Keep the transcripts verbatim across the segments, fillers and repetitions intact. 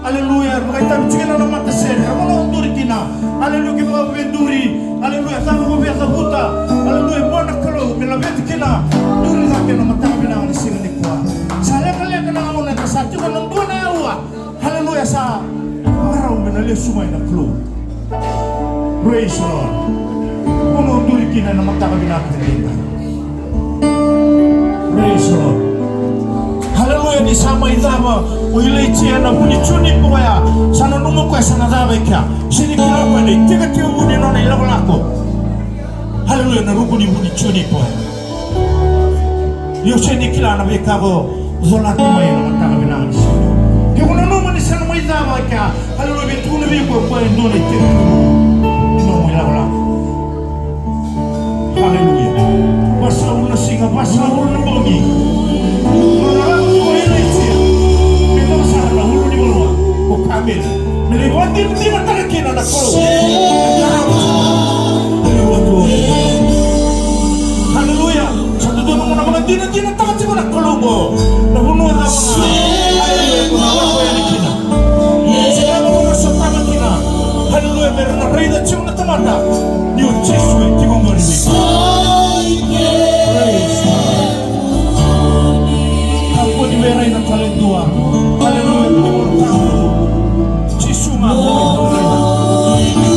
Aleluya. Vakaitavi tiko kina na matasere, era vakauduri kina. Aleluya, ke vakaveduri. Aleluya, cava ko via cavuta. Aleluya, vua na Kalou me laveti kina. Duri cake na mataka vinaka ni siga nikua. Sa lekaleka na gauna, sa tiko na dua na aua. Aleluya, sa marau me na lesu mai na Kalou. Praise the Lord. Vakauduri kina na mataka vinaka ni siga. Praise the Lord. Hallelujah, ni sa mai cava o Ilaija na vuni junipa oya, sa nanuma o koya sa na cava e kea. Sega ni kila o koya ni tekateka vuni nona ilakolako. Hallelujah, na ruku ni vuni junipa oya. Io, sega ni kila na veika ko colata mai ena mataka vinaka ni siga. Ke ko nanuma ni sa na mai cava e kea, Haleluya, vei tukuna vei koya, koya e dua na itekivu ni nomu ilakolako. Haleluya. Vasagavulu na siga, vasagavulu na bogi. Nona lako tiko o Ilaija me dua sara na ulu ni vanua ko Kameli, me lai vakadinadinataka kina na Kalou. Haleluya. Sa dodonu mo na vakadinadinataka tiko na Kalou qo. Na vanua cava ga. Haleluya, ko na lako yani kina. Sega mo na sotava kina. Haleluya, me ra na raica tiko na tamata ni o Jisu e tiko qori vei iko. Praise God. Kakua ni veirai na tale dua. Haleluya, ko na Kalou. Jisu ga ko na Kalou.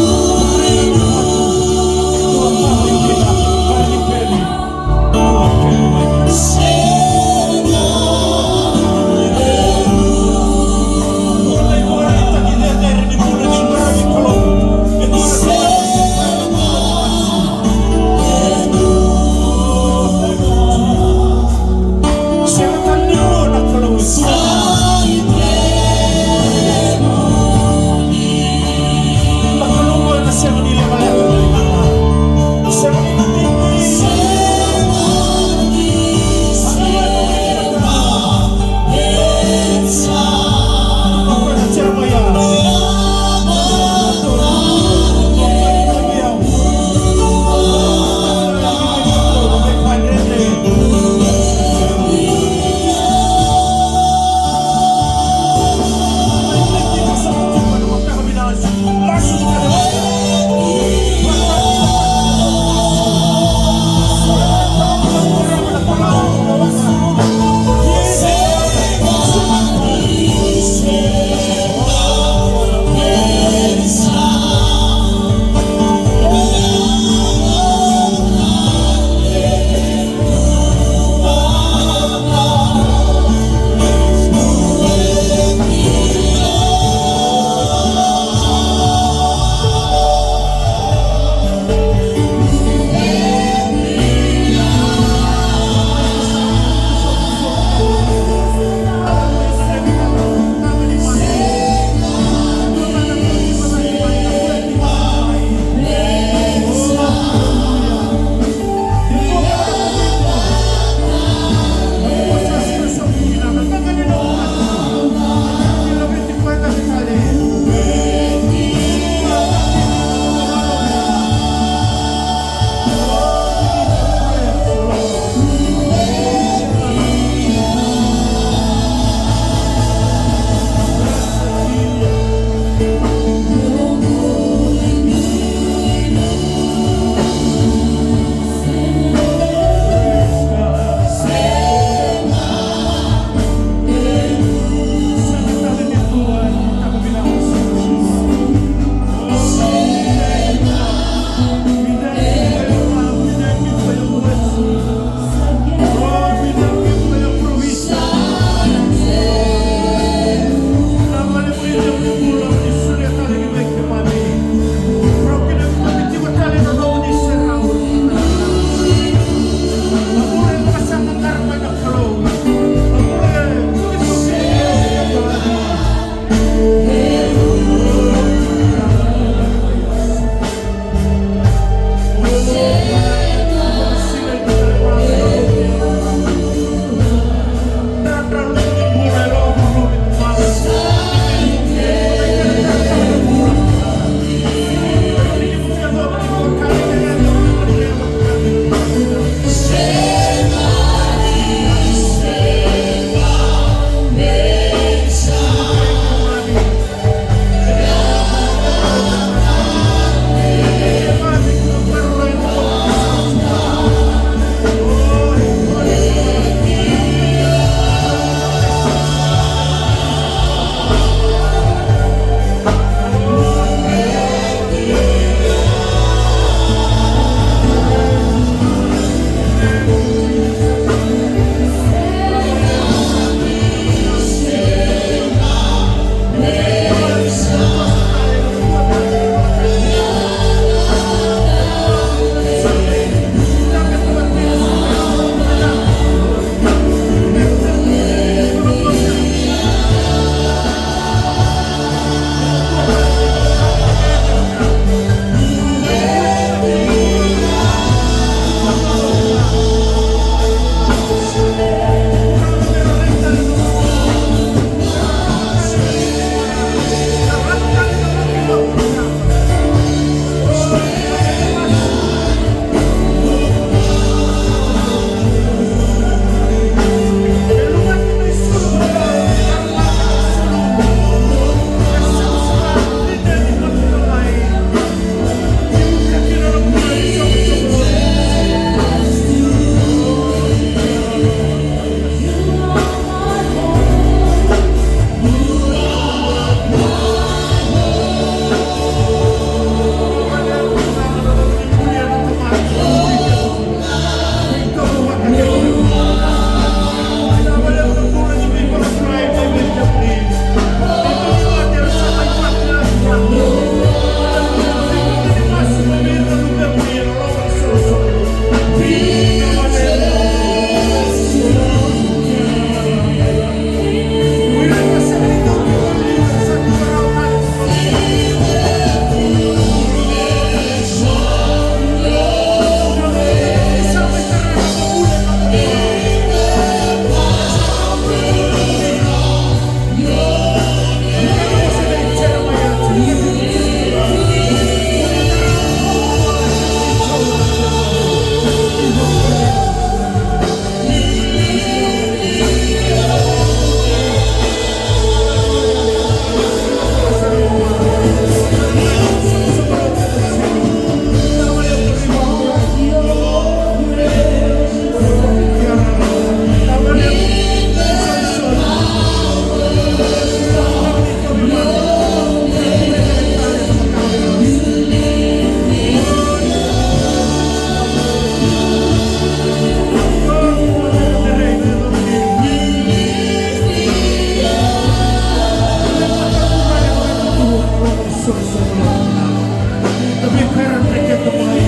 Na veika era dreketa mai,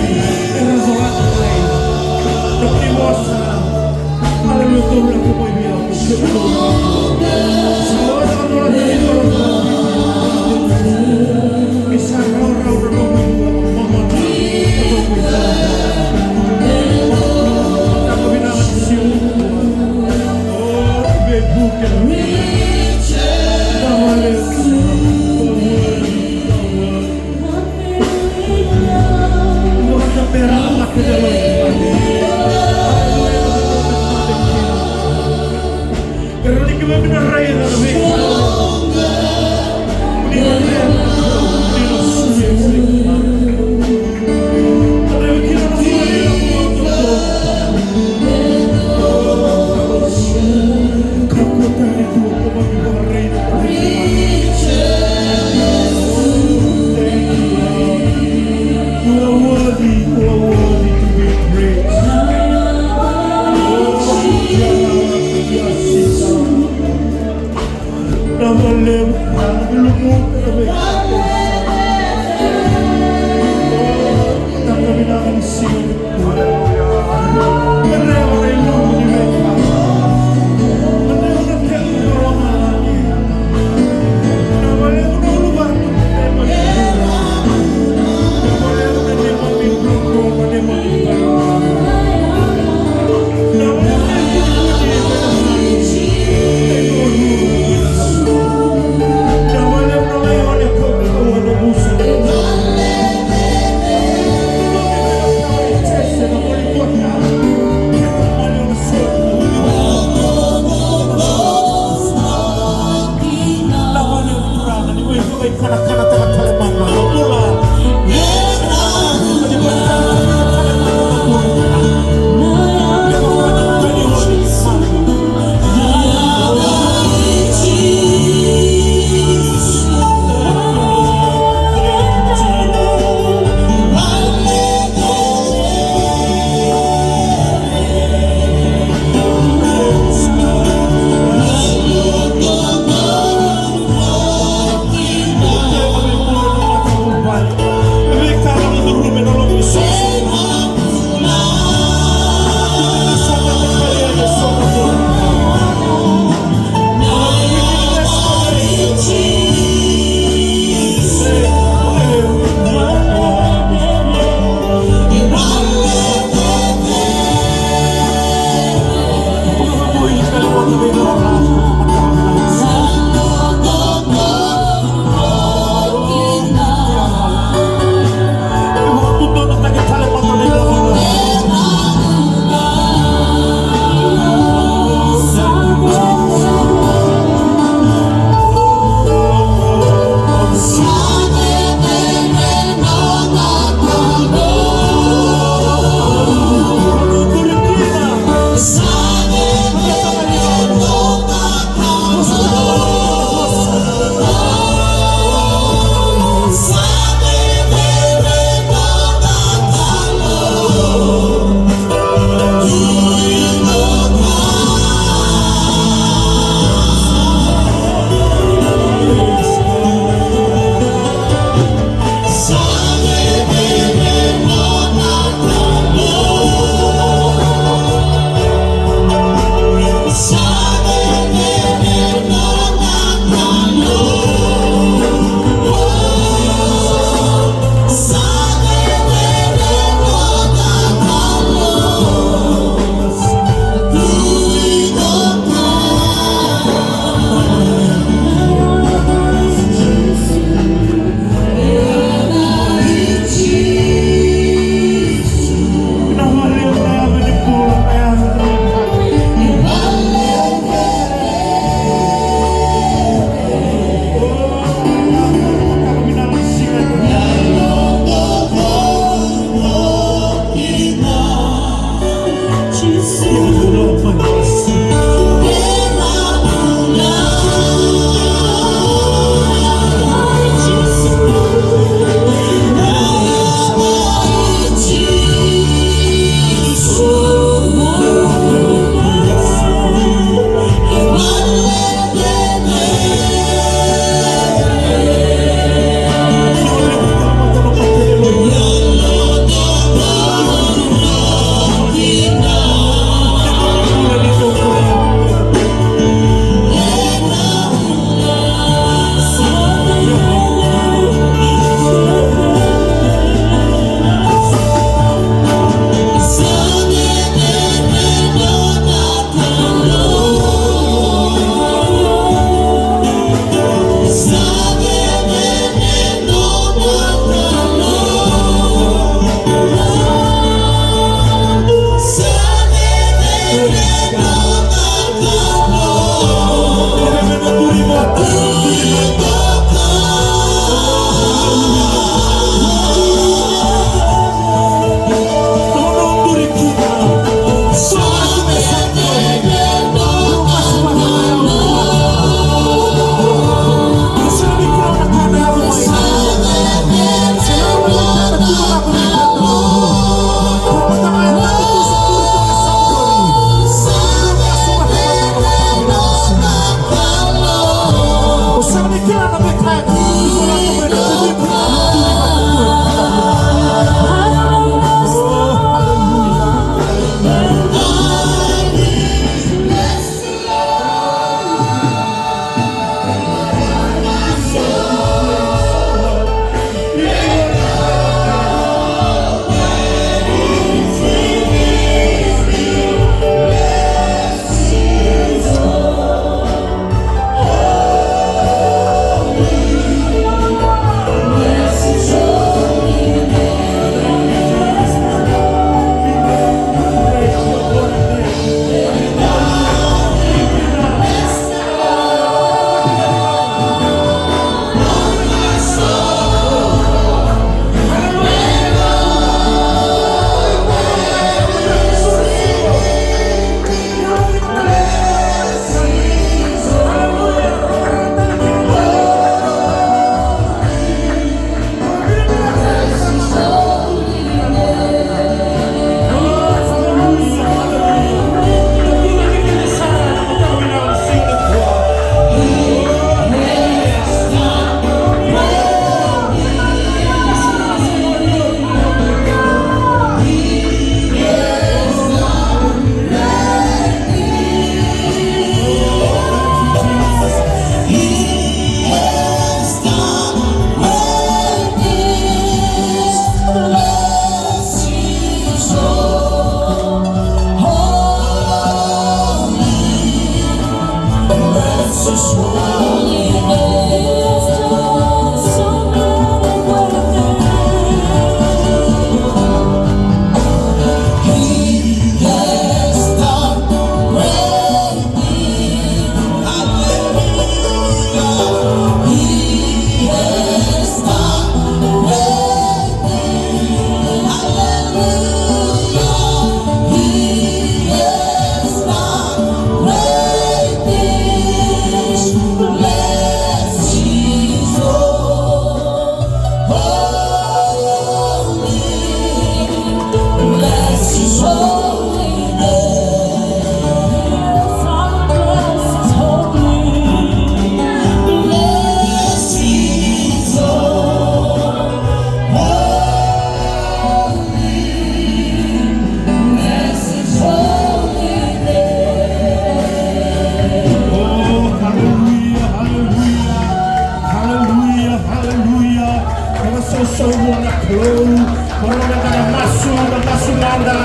era colata mai. Na nomuni vosa. Aleluya, Kalou, lako mai vei au. Sa oca na noda tiko. Ni sa rawarawa na nomu mamata. Na nomu ivalavala. Mataka vinaka ni siga nikua. O, veivuke na vinaka. Vinaka vakalevu. You are worthy, you are worthy to be praised. Oh, yes, yes. Na Kalou, vakarau meda na masu, na masu mada.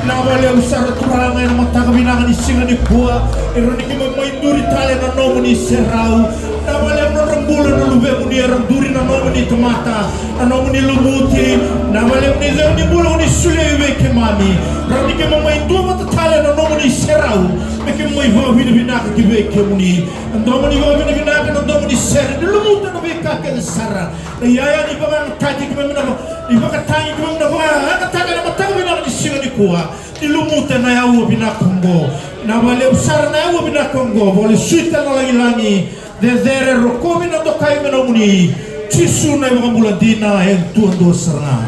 Vinaka vakalevu sara Turaga ena mataka vinaka ni siga nikua. E rawa ni keimami mai duri tale na nomuni serau. Vinaka vakalevu na nodra bula na luvemuni era duri na nomuni tamata, na nomuni lumuti. Vinaka vakalevu ni cegu ni bula oni solia vei keimami. Rawa ni keimami mai duavata tale na nomuni serau me keimami mai vakavinavinaka ki vei kemuni. Na domoni vakavinavinaka, na domoni sere, ni lumuta na veika kece sara. Na iyaya ni vakayagataki keimami na, ni vakatagi keimami na vakayagataka ena mataka vinaka ni siga nikua. Ni lumuta na aua vinaka oqo. Vinaka vakalevu sara na aua vinaka oqo. Vakalesuya tale na lagilagi. Cecere, rokovi, na dokai me nomuni. Jisu na iVakabula dina e duadua sara ga.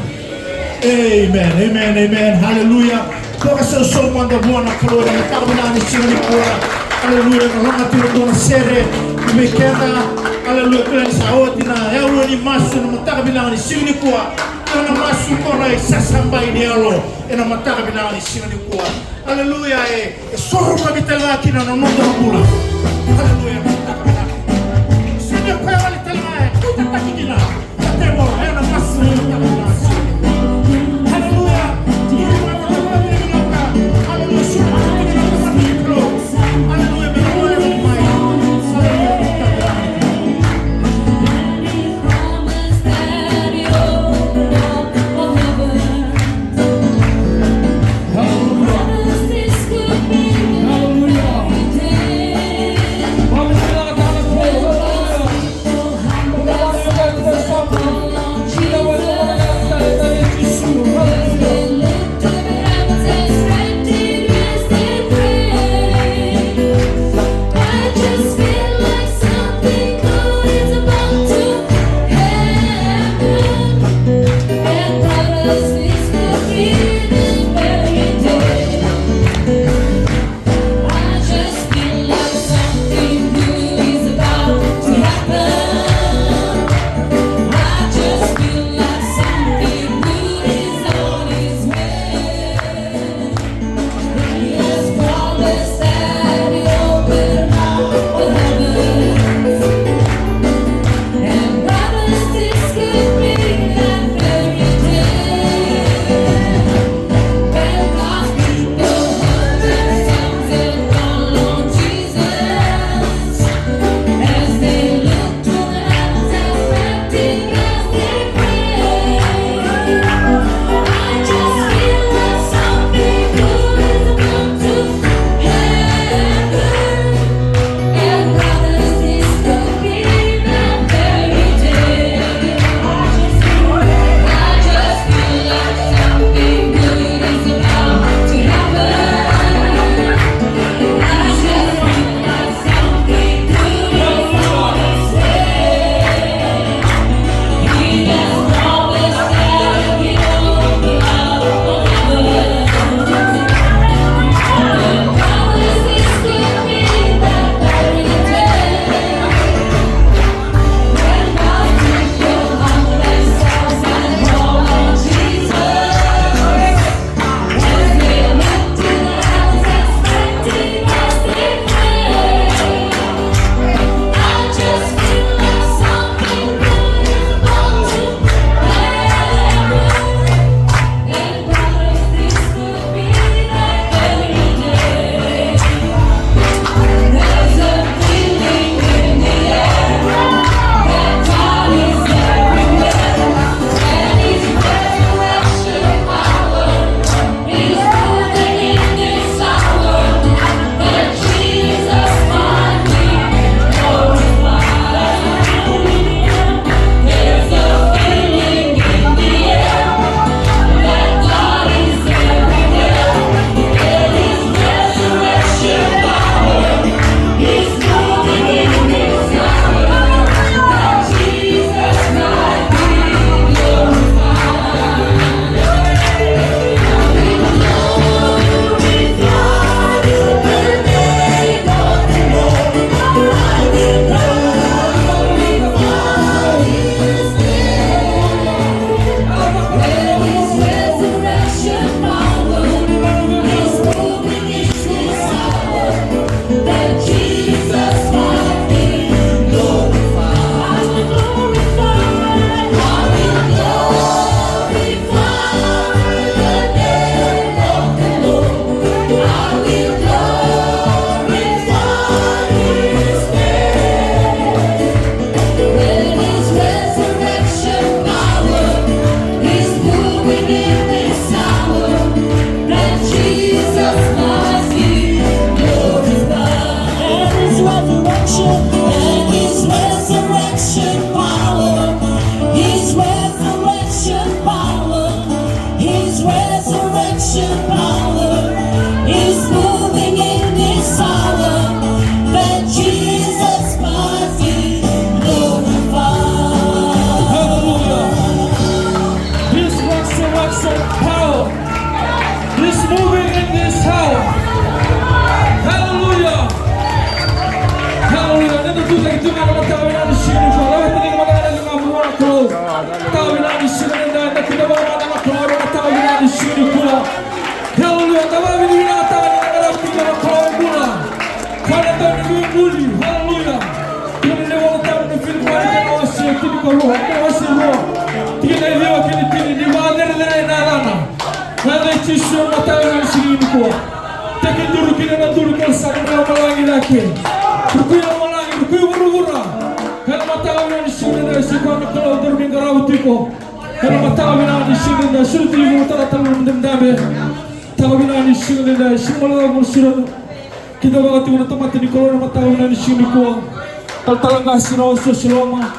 Amen, amen, amen. Haleluya. Vakasausau mada vua na Kalou ena mataka vinaka ni siga nikua. Haleluya. Na lagati e dua na sere vei keda. Haleluya. Kila ni sa oti na aua ni masu ena mataka vinaka ni siga nikua. Ena masu qo na isasabai ni yalo ena mataka vinaka ni siga nikua. Haleluya. E, e soro mai tale ga kina na noda bula. Haleluya. Mataka vinaka. Sega ni koya wale tale ga e kauta taki kina. Mataka vinaka ni siga nikua, da kidavaka na Kalou ena mataka vinaka ni siga nikua. Haleluya, da vakavinavinakataka na Kalou e bula. Koya na dauveibuli, haleluya. Kena iVolatabu na Filipai na wase tinikarua, na wase rua. Tikina e ciwa kei na tini, ni vakacerecerei na yacana. Na yaca i Jisu ena mataka vinaka ni siga nikua. Tekiduru kina na duru kei na saka na lomalagi cake. Rukui lomalagi, rukui vuravura. Ena mataka vinaka ni siga nikua, se koya na Kalou daru ni qarava tiko. Ena mataka vinaka ni siga nikua, sureti iko mo talatala na dabedabe. Mataka vinaka ni siga nikua, siga malava mo sureta. Kidavaka tiko na tamata ni Kalou ena mataka vinaka ni siga nikua. Talatala qase na wasewase loma.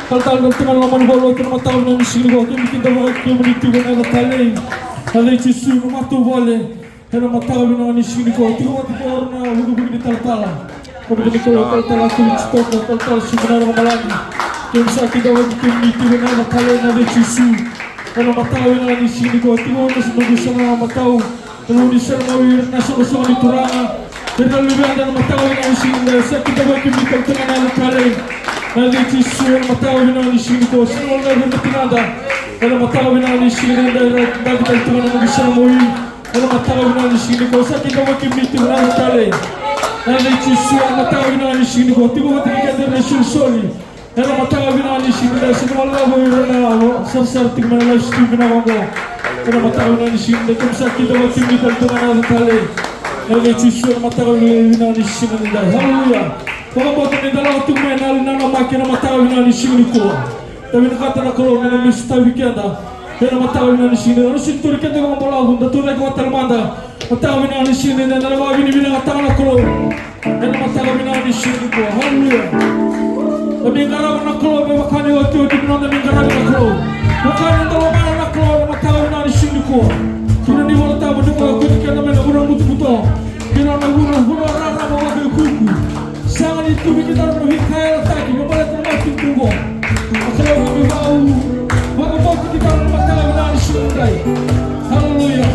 Talatala na tamata ni loma ni valu ena mataka vinaka ni siga nikua. Kemuni kidavaka kemuni tiko ena yaca talei. Yaca i Jisu na matavuvale. Ena mataka vinaka ni siga nikua, tiko vata kei ira na vukivuki ni talatala. Vukivuki ni Kalou, talatala Kuli Titoka, talatala Siminara Malagi. Keimami sa kidavaki kemuni tiko ena yaca talei, ena yaca i Jisu. Ena mataka vinaka ni siga nikua, tiko vata na noqu isau na matau. Ena noqu isau na mawi, ira na soqosoqo ni turaga. Ira na luveda, ena mataka vinaka ni siga nikua, sa kidavaki kemuni tiko ena yaca talei. Ena yaca i Jisu, ena mataka vinaka ni siga nikua, sa na wale na tinada. Ena mataka vinaka ni siga nikua, ira na kidavaki tiko na noqu isau na mawi. Ena mataka vinaka ni siga nikua, sa kidavaki kemuni tiko ena yaca talei. Ena yaca i Jisu, ena mataka vinaka ni siga nikua, tiko vata kei keda na isolisoli. Ena mataka vinaka ni siga nikua, sa na wale na vo ira na sarasara tiko mai na live stream vinaka oqo. Ena mataka vinaka ni siga nikua, keimami sa kidavaki kemuni tiko ena yaca talei. Ena yaca i Jisu, ena mataka vinaka ni siga nikua. Haleluya. Vakabauta ni da lako tiko mai na yalo ni nanamaki ena mataka vinaka ni siga nikua. Da vinakata na Kalou me na mai sotavi keda. Ena mataka vinaka ni siga nikua, na sega ni tauri keda vakabalavu, da tu cake vata tale mada. Mataka vinaka ni siga nikua, da na vakavinavinakataka na Kalou. Ena mataka vinaka ni siga nikua, haleluya. Da mai qarava na Kalou me vaka na iotioti ni noda mai qaravi na Kalou. Vaka ni da lomana na Kalou ena mataka vinaka ni siga nikua. Kina ni Vola Tabu ni mai kuri keda mai na vuna butobuto kina na vuna, vuna raraba vakaikuku. Sega ni tu vei kedaru na veika e yalataki me baleta na matanitu oqo. Na Kalou e veivakarau. Vakabauti kedaru ena mataka vinaka ni siga nikua. Haleluya.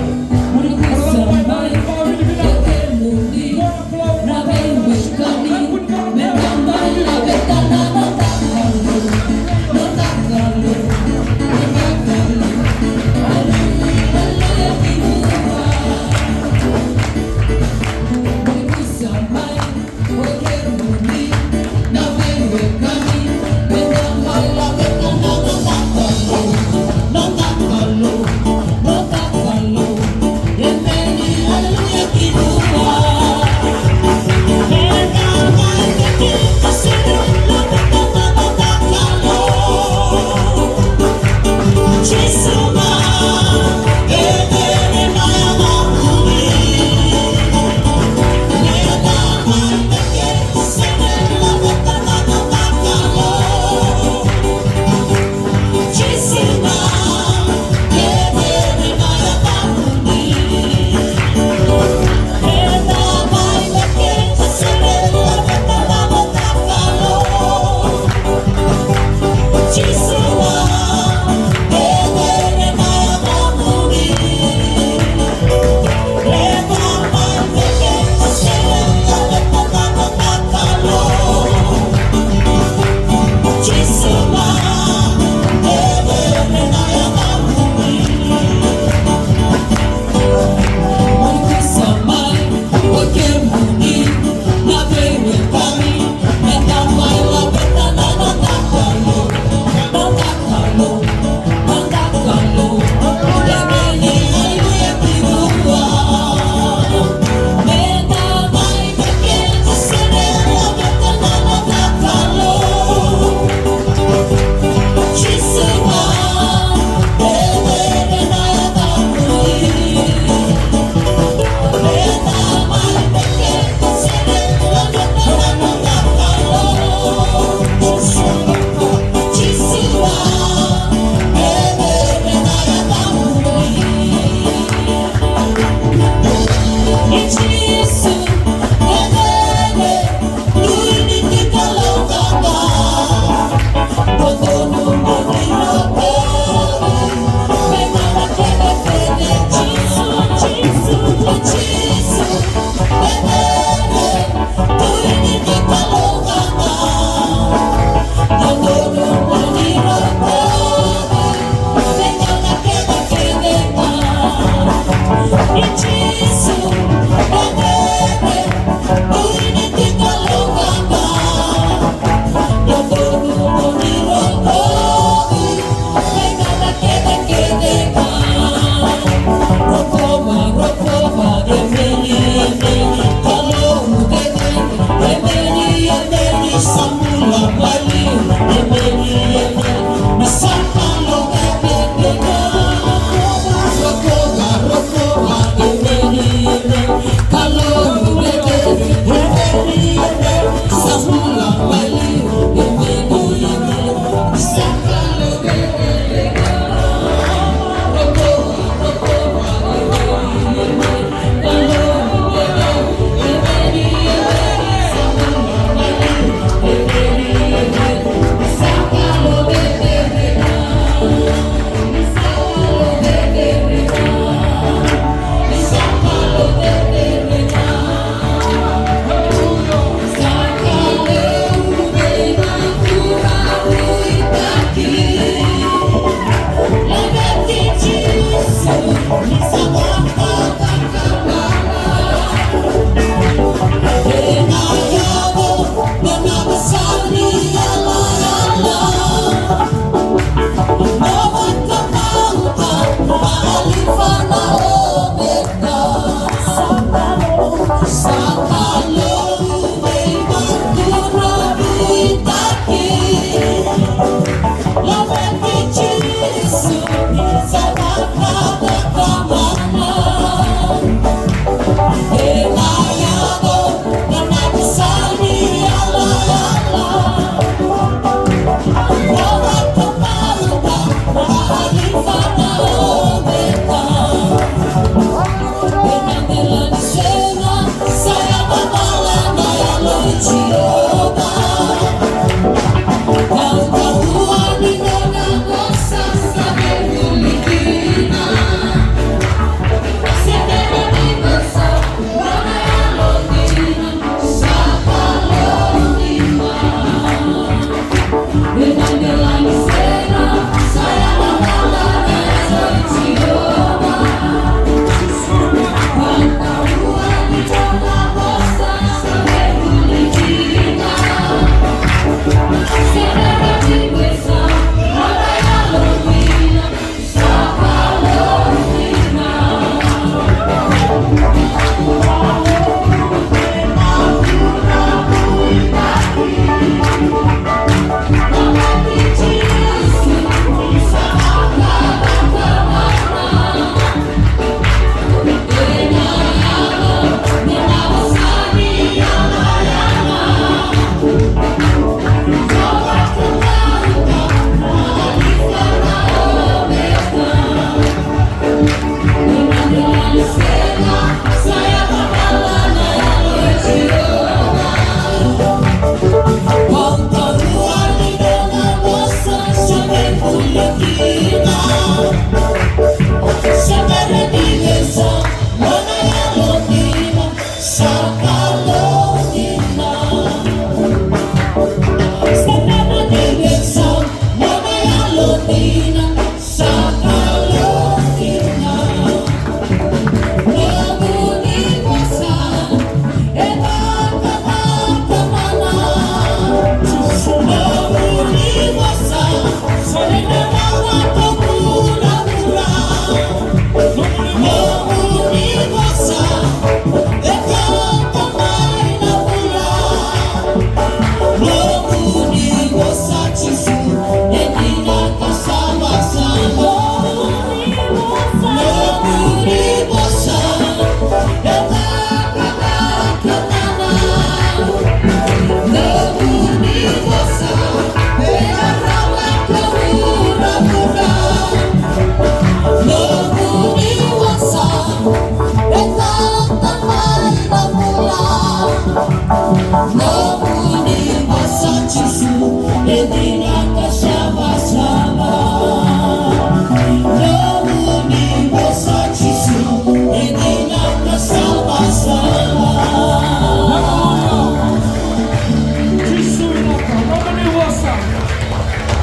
Jisu vinaka, nomuni vosa.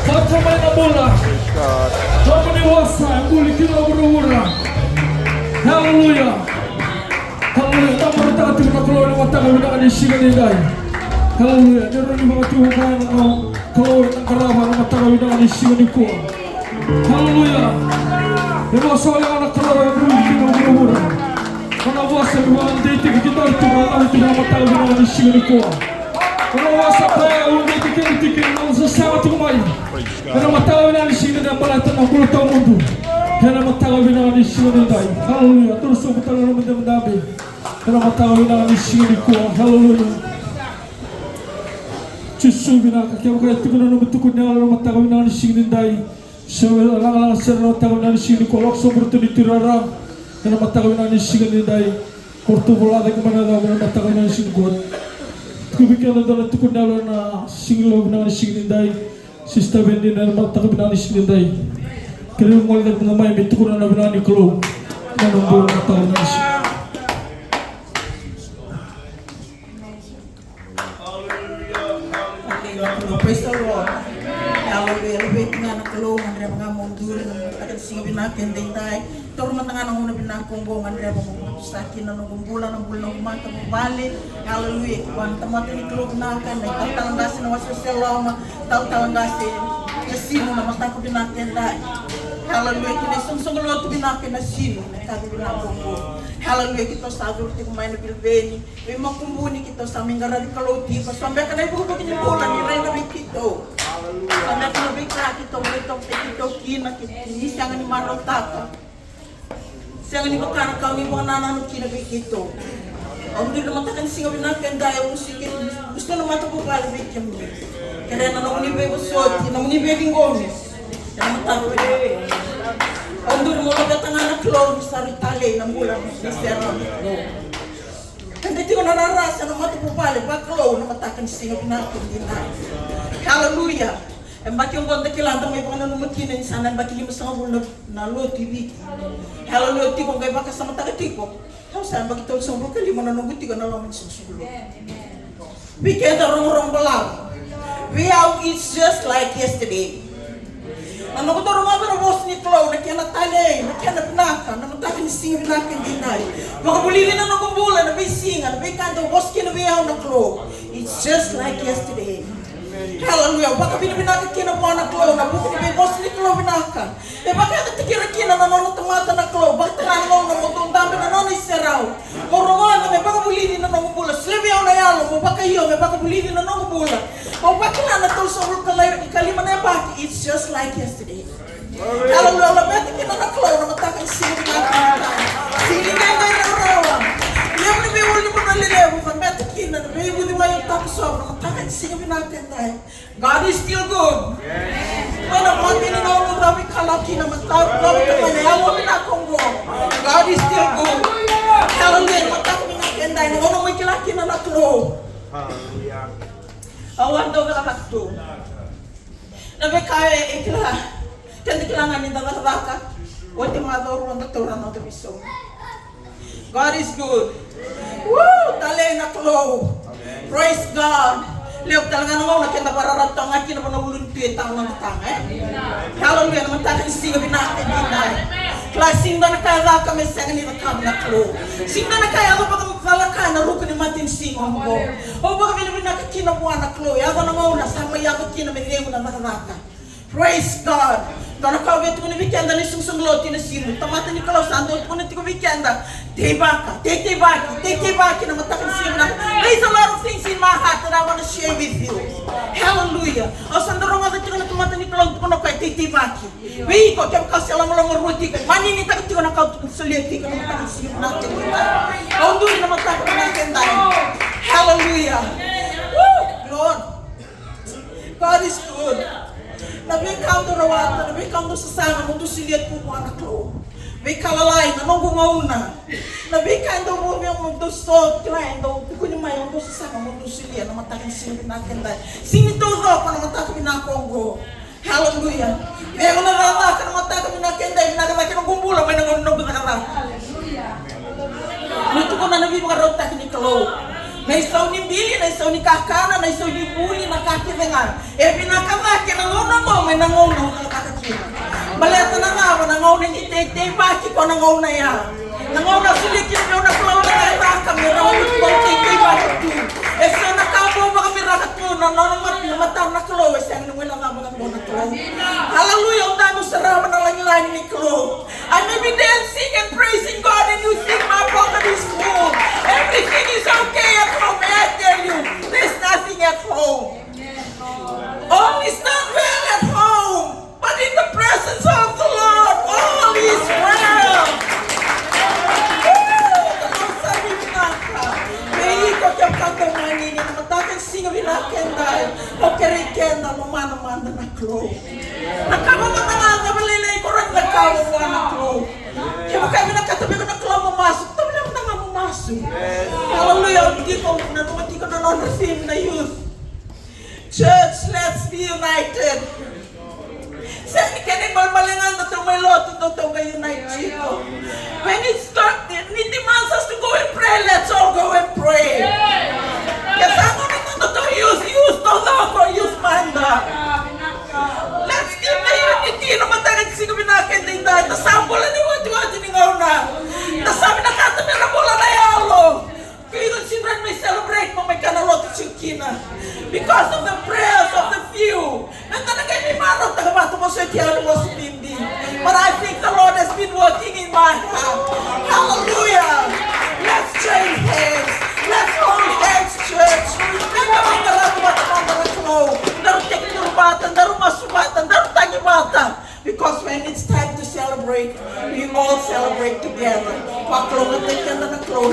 Vata mai na bula. Nomuni vosa e buli ki na vuravura. Haleluya. Haleluya. Da vakarautaka tiko na Kalou ena mataka vinaka ni siga nidai. Haleluya. Ni rawa ni vakatuka na Kalou ena qarava na mataka vinaka ni siga nikua. Haleluya. E vosa wale ga na Kalou e buli ki na vuravura. Nona vosa e vakadeitaki keda tu, na mataka vinaka ni siga nikua. Nona vosa e vakadeitaki keda tiko, nona sasaga tiko mai. Ena mataka vinaka ni siga nidai, baleta na bula tawamudu. Ena mataka vinaka ni siga nidai. Haleluya. Toro sobu tale na nomu idabedabe. Ena mataka vinaka ni siga nikua. Haleluya. Jisu vinaka, kevaka e tiko na nomu tukuni yalo ena mataka vinaka ni siga nidai. Se lagalaga sara ena mataka vinaka ni siga nikua, lako sobu ratou ni tuirara. Ena mataka vinaka ni siga nidai. Ko ratou vola cake mai na yacamuni ena mataka vinaka ni siga nikua. Tuku vei keda dua na tukuni yalo ena siga vinaka ni siga nidai. Sista Vendina, ena mataka vinaka ni siga nidai. Kerei mo gole cake ga mai me tukuna na vinaka ni Kalou. Na nomu bula ena mataka vinaka ni siga. Hallelujah. Praise the Lord. Hallelujah. Luvei tu ga na Kalou, gadreva ga mo duri ena mataka ni siga vinaka edaidai. Taura mada ga na gauna vinaka oqo, gadreva mo vakatusa kina na noqu bula, na bula ni noqu matavuvale. Hallelujah. Kivua na tamata ni Kalou vinaka, na italatala qase na wasewase loma, talatala qase Nasinu, na mataka vinaka edai. Hallelujah. Kei na isoqosoqo lotu vinaka e Nasinu, na mataka vinaka oqo. Hallelujah. Keitou sa curu tiko mai na viliveli. Veimakubuni keitou sa mai qaravi Kalou tiko. So beka na ivukivuki ni bula ni raica vei keitou. So beka na veika keitou vakaitavi keitou kina, keitou ni sega ni marautaka. Sega ni vaka na ka o ni vakanananu kina vei keitou. Au duri na mataka ni siga vinaka edai, au musu keitou, musu na matavuvale vei kemuni. Kerea na nomuni veivosoti, nomuni veiciqomi. Ena mataka vinaka. Au duri mo laveta ga na Kalou ni sa rui talei na bula ni serau. Keda tiko na rara se na matavuvale vakalou na mataka ni siga vinaka edaidai. Hallelujah. E yabaki oqo da kila, da mai vakananuma kina ni sa na yabaki limasagavulu na, na lotu i Viti. Hallelujah. Tiko qai vakasamataka tiko. Au sa yabaki tolusagavulu ka lima na noqu tiko ena loma ni soqosoqo lotu. Vei keda rogorogo balavu. Vei au, it's just like yesterday. Na noqu taura mai na vosa ni Kalou, na kena talei, na kena vinaka, na mataka ni siga vinaka edaidai. Vakavulici na noqu bula, na veisiga, na veika dau vosa kina vei au na Kalou. It's just like yesterday. Hallelujah. Vakavinavinaka kina vua na Kalou, na vuku ni veivosa ni Kalou vinaka. E vakayagataki ira kina na nona tamata na Kalou, vakatara na gauna mo dau dabe na nona iserau. Mo rogoca me vakavulici na nomu bula. Solia vei au na yalo mo vakaio me vakavulici na nomu bula. Mo vakila na tolusagavulu ka lima na yabaki, it's just like yesterday. Hallelujah. Laveta kina na Kalou na mataka ni siga vinaka. Siga ni qai rarawa. Levu ni veiulunivanua lelevu, laveta kina na veivuci mai o taku so na mataka ni siga vinaka edai. God is still good. Mai na mate ni gauna cava e kala kina, mataka cava e kala kina, yalo vinaka oqo. God is still good. Hallelujah. Mataka vinaka edai, na gauna mai kila kina na Kalou. Hallelujah. Au a dau cakacaka tu. Na veika e kila, keda kila ga ni da cakacaka. Oti macawa rua da taura na noda veisaumi. God is good. Woo! Talei na Kalou. Praise God. Levu tale ga na gauna keda vakararamataka ga kina vua na ulunitu e tawa na noda taga, e? Hallelujah. Mataka ni siga vinaka edaidai. Kila sega ni dua na ka e caka me sega ni cakava na Kalou. Sega ni dua na ka e yaco vakacalaka ena ruku ni matanisiga oqo. Au vakavinavinaka kina vua na Kalou. Yaco na gauna sa mai yaco kina me cegu na cakacaka. Praise God. Dua na ka au via tukuna vei keda na isoqosoqo lotu ena siga. Tamata ni Kalou sa dau tukuna tiko vei keda. Teivaka, teiteivaki, teiteivaki na mataka ni siga vinaka. There's a lot of things in my heart that I want to share with you. Hallelujah. Au sa dau rogoca tiko na tamata ni Kalou tukuna o koya teiteivaki. Vei iko kevaka o se lomalomarua tiko, maninitaka tiko na ka au solia tiko na mataka ni siga vinaka edaidai. Au duri na mataka vinaka edaidai. Hallelujah. Woo, Lord. God is good. Na veika au dau rawata, na veika au dau sasaga mo dau solia tu vua na Kalou. Veika lalai, na noqu gauna. Na veika e dau vou vei au mo dau so, kila e dau tukuni mai, au dau sasaga mo dau solia na mataka ni siga vinaka edaidai. Sega ni taucoko na mataka vinaka oqo. Hallelujah. Vei au na cakacaka na mataka vinaka edaidai, vinaka cake noqu bula mai na gauna noqu cakacaka. Ni tukuna na veivakarautaki ni Kalou. Na isau ni bili, na isau ni kakana, na isau ni vuli, na ka kece ga. E vinaka cake na gauna oqo mai na gauna au cakacaka kina. Baleta na cava? Na gauna ni teiteivaki ko na gauna ya. Na gauna au solia kina vei au na Kalou na cakacaka me rawa ni bau teiteivaki tu. E so na ka bau vakamiraka tu na nona mat-, na matana na Kalou, e sega ni guilecava ga vua na Kalou. Hallelujah, au dabe au sarava na lagilagi ni Kalou. I may be dancing and praising God and you think my pocket is full. Everything is okay at home. May I tell you, there's nothing at home. All is not well at home, but in the presence of the Lord, all is well. Woo! Ka sa vinaka. Vei iko kevaka o manini na mataka ni siga vinaka edai, au kerei keda lomana mada na Kalou. Na ka vakamalua, na vakalailai ko rawa ni cakava vua na Kalou. Kevaka e vinakata vei iko na Kalou mo masu, tavale mada ga mo masu. Hallelujah. Au tiko, nanuma tiko na nodra theme na youth. Church, let's be united. Sega ni kena ibalebale ga datou mai lotu datou qai unite tiko. When it's time, ni demands us to go and pray, let's all go and pray. Ke sa gauna datou use, use taucoko, use mada. Let's keep the unity. Na mataka ni siga vinaka edaidai, da sa bula ni otioti ni gauna. Da sa vinakata me ra bula na yalo. Ke iko sega ni rawa ni mai celebrate, mo mai kana lotu tiko kina. Because of the prayers of the few. Meda na qai mai marautaka vata, mo soti au ni vosa bibi. But I think the Lord has been working in my heart. Hallelujah. Let's join hands. Let's hold hands, church. Meda mai qarava vata na Kalou. Daru tekiduru vata, daru masu vata, daru tagi vata. Because when it's time to celebrate, we all celebrate together. Vakalougatataki keda na Kalou.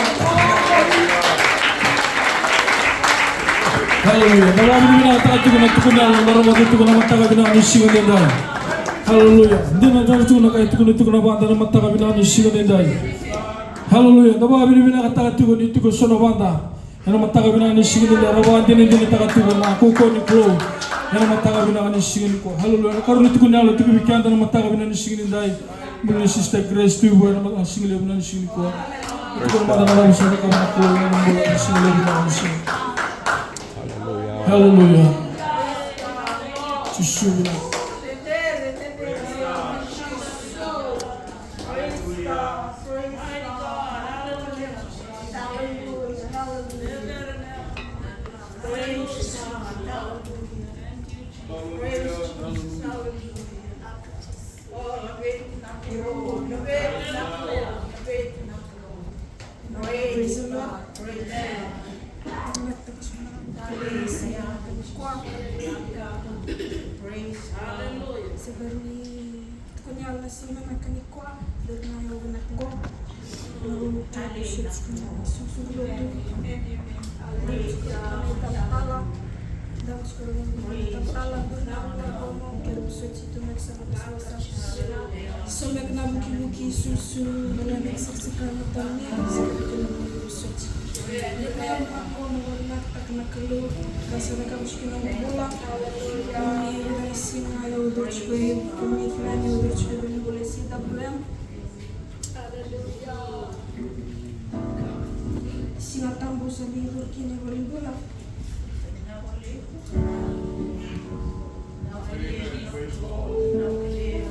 Hallelujah. Da vakavinavinakataka tiko na tukuni yalo, da rogoca tiko na mataka vinaka ni siga nidai. Hallelujah. Dina dra tiko na ka e tukuni tiko na vada na mataka vinaka ni siga nidai. Hallelujah. Da vakavinavinakataka tiko ni tiko so na vada. Ena mataka vinaka ni siga nidai, ra vakadinadinataka tiko na kaukaua ni Kalou. Ena mataka vinaka ni siga nikua. Hallelujah. Na karua ni tukuni yalo tiko vei keda na mataka vinaka ni siga nidai. Bula ni Sister Grace tu vua ena mataka siga levu vinaka ni siga nikua. Tukuna mada na lavo sa cakava na Kalou ena bula ni siga levu vinaka ni siga. Hallelujah. Jisu vinaka. Praise God, praise God, hallelujah, hallelujah, hallelujah. Praise God, hallelujah. Praise Jesus, hallelujah. Oh, na vei na Kalou, na vei na Kalou, na vei na Kalou. Praise God, praise God. Praise God. Hallelujah. Tukuni yalo na siga vinaka nikua, dua na yau vinaka qo. Na rau tau soti tiko na susugu lotu. Dau tiko na itabatala. Dau tiko na itabatala, dua na rau tau mo kere soti tu na kisavasavasa. So me kana vukivuki susu, na nona kisakasaka na tauni, saka tu na soti. Dua na yau vinaka qo, na rau vinaka taka na Kalou, ka sa na ka Kina bula, kemuni ira na siga au dau tiko, kemuni kila ni au dau tiko ena bula C W M. Siga Tabu sa ni curu kina i valenibula.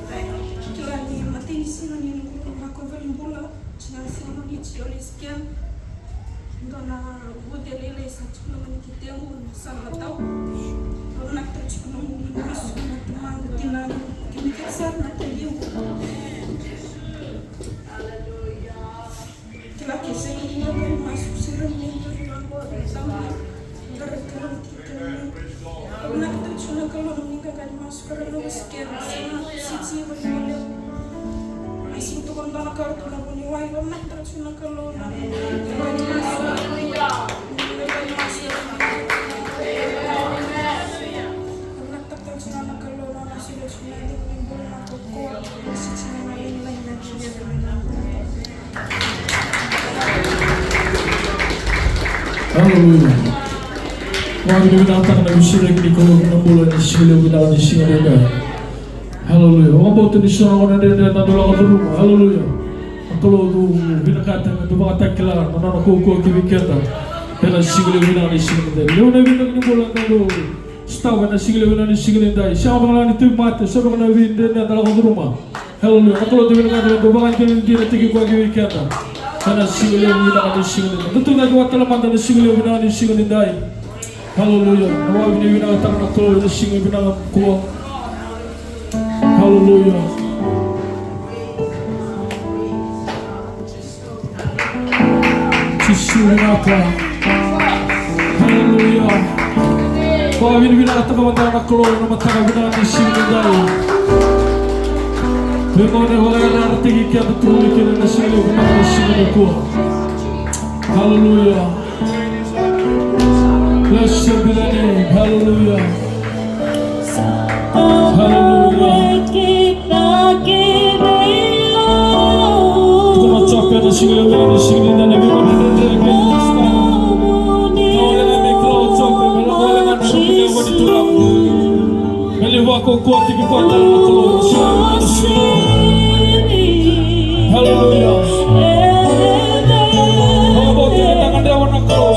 Thank Sega ni tiko Holy Scan. Dua na vuce lailai sa tiko na mani ketequ na sa na tau. Au vinakata tiko na mani masu na tamaqu, tinaqu, kemuni kece sara na taciqu. Kila ke sega ni na qai masu sara ni qai vaqo na tamaqu. Qara tiko na Au vinakata tiko na Kalou na nomuni qaqa ni masu ka ra na wasi kena sega siti valevu. Ai sega ni tukuna dua na ka ratou na vuniwai. Au vinakata tiko na Kalou na nomuni qaqa ni masu. Au vinakata tiko na Kalou na nomuni sila tiko na nomuni bula na kaukaua. Siti na nomuni lailai na nomuni. Aleluya. Vakavinavinakataka na vesuraki ni Kalou na bula ni siga levu vinaka ni siga levu. Aleluya. Vakabauta ni so na gauna dredre na dau lako curuma. Aleluya. Na Kalou dau vinakata me dau vakatakila na nona kaukaua ki vei keda. Ena siga levu vinaka ni siga levu. Levu na vinaka ni bula na dau sotava ena siga levu vinaka ni siga levu. Sega vakala ni tauvimate, so na gauna dredre na dau lako curuma. Haleluya. Na Kalou dau vinakata me dau vakadinadinataki koya ki vei keda. Ena siga levu vinaka ni siga ni dai. Dou tucake vata tale mada na siga levu vinaka ni siga ni dai. Haleluya. Na vakavinavinakataka na Kalou ena siga vinaka nikua. Haleluya. Jisu vinaka. Haleluya. Vakavinavinakataka mada na Kalou ena mataka vinaka ni siga ni dai. Vei kemuni na vakayarayarataki keda tu mai kina ena siga levu vinaka ni siga nikua. Haleluya. Blessed be thy name. Haleluya. Haleluya. Tukuna Jope ena siga levu vinaka ni siga ni dai, na veika dredre kei na sotava. Na wale ga me kila o Jope me lako wale ga na kulewa ni Turaga. Me lai vakaukauwataki koya tale na Kalou ena siga levu vinaka ni siga ni dai. Haleluya. Vakabauta ni na gadreva na Kalou.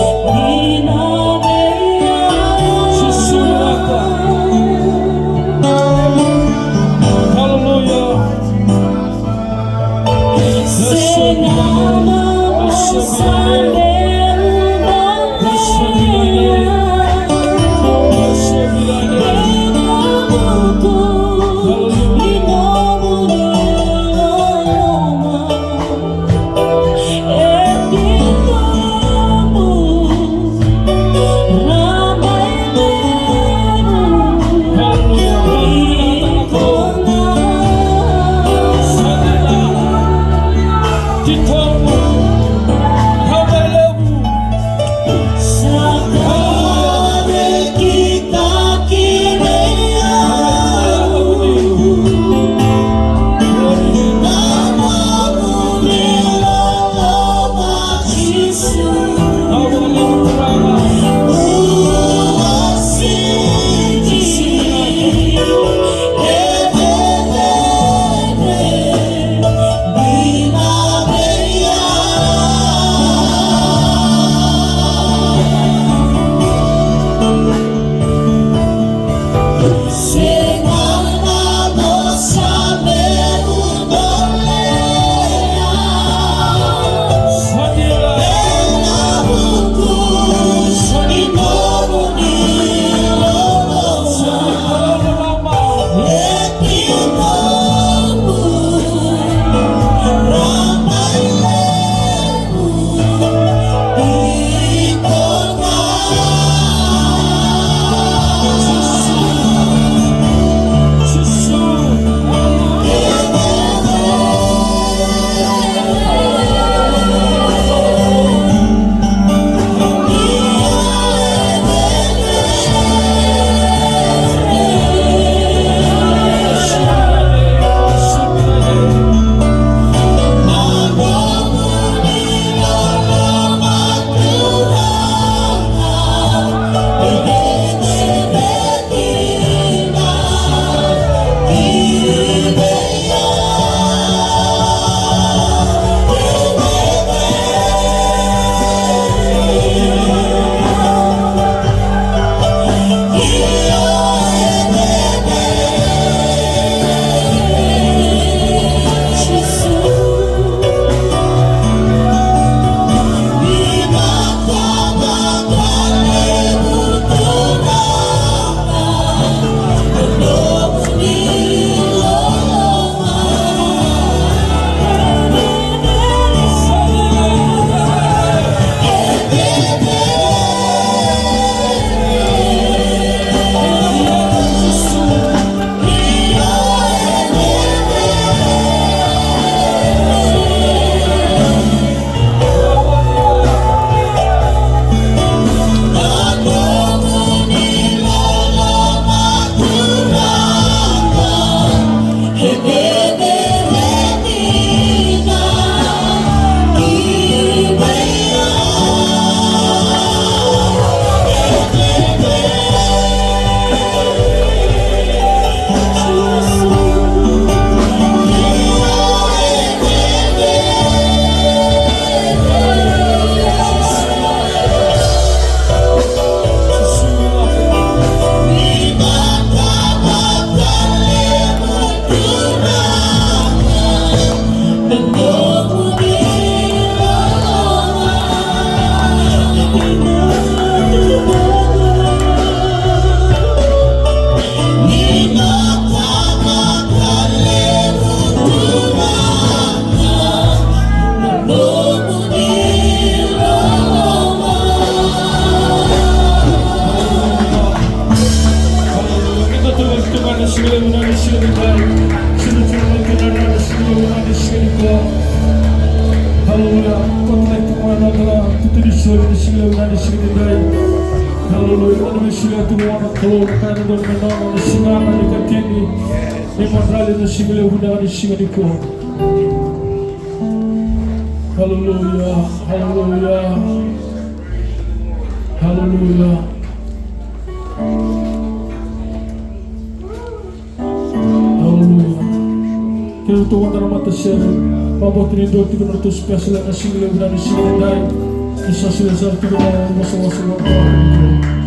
Jisu vinaka. Siga nikua. Haleluya. Vakataki tiko mai na noda tutu ni soli ni siga levu na ni siga nidai. Haleluya. Eda mai solia tiko vua na Kalou na ka eda dau nanuma na siga na ni katini. Ni madrali na siga levu na ni siga nikua. Haleluya. Haleluya. Haleluya. Haleluya. Kei na tou vada na matasere. Vakabauta ni dua tiko na tou special na siga levu na ni siga nidai. Ni sa solia sara tiko na vosavosa vua na Kalou.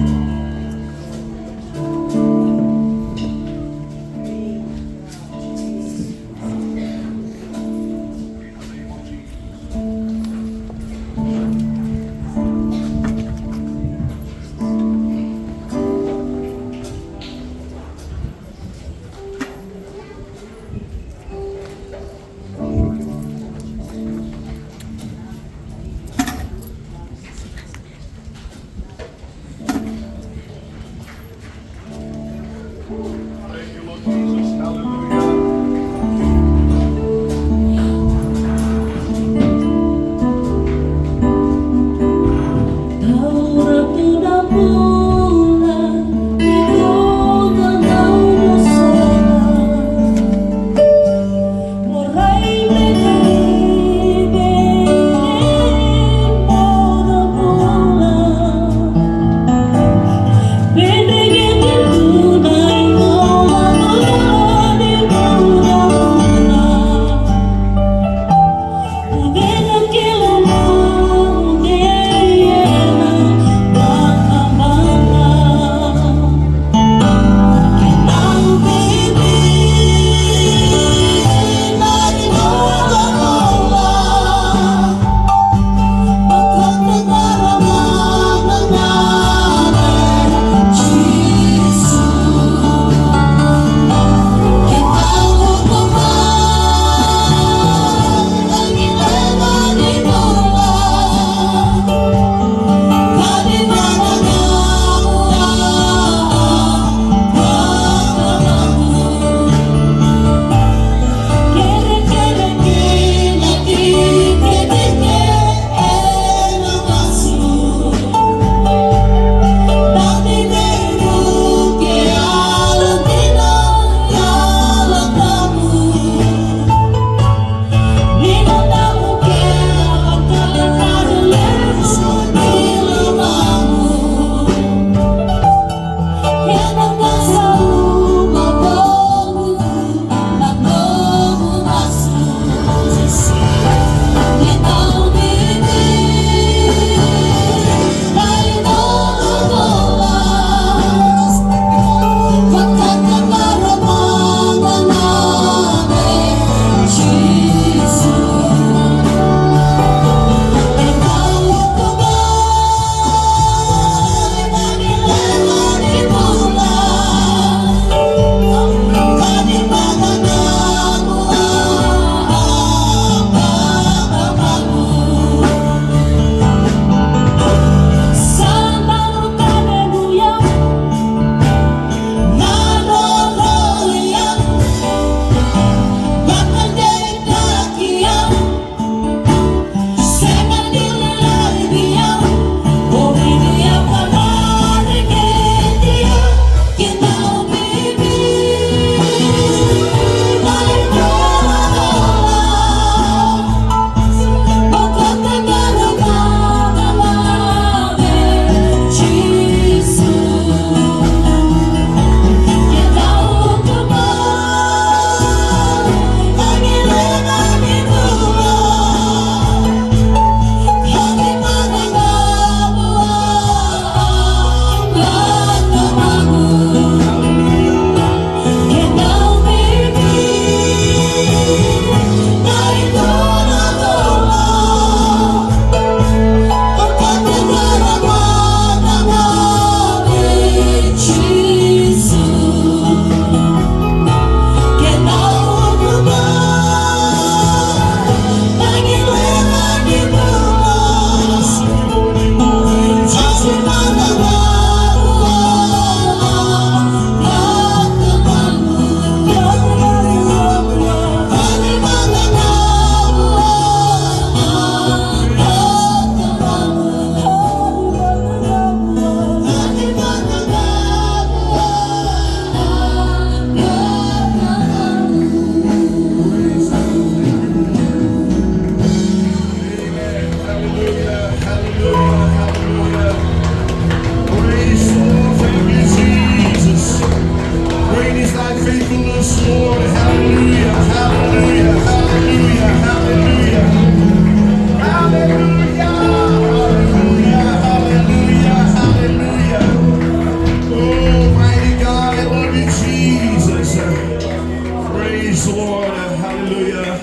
Praise the Lord. Hallelujah.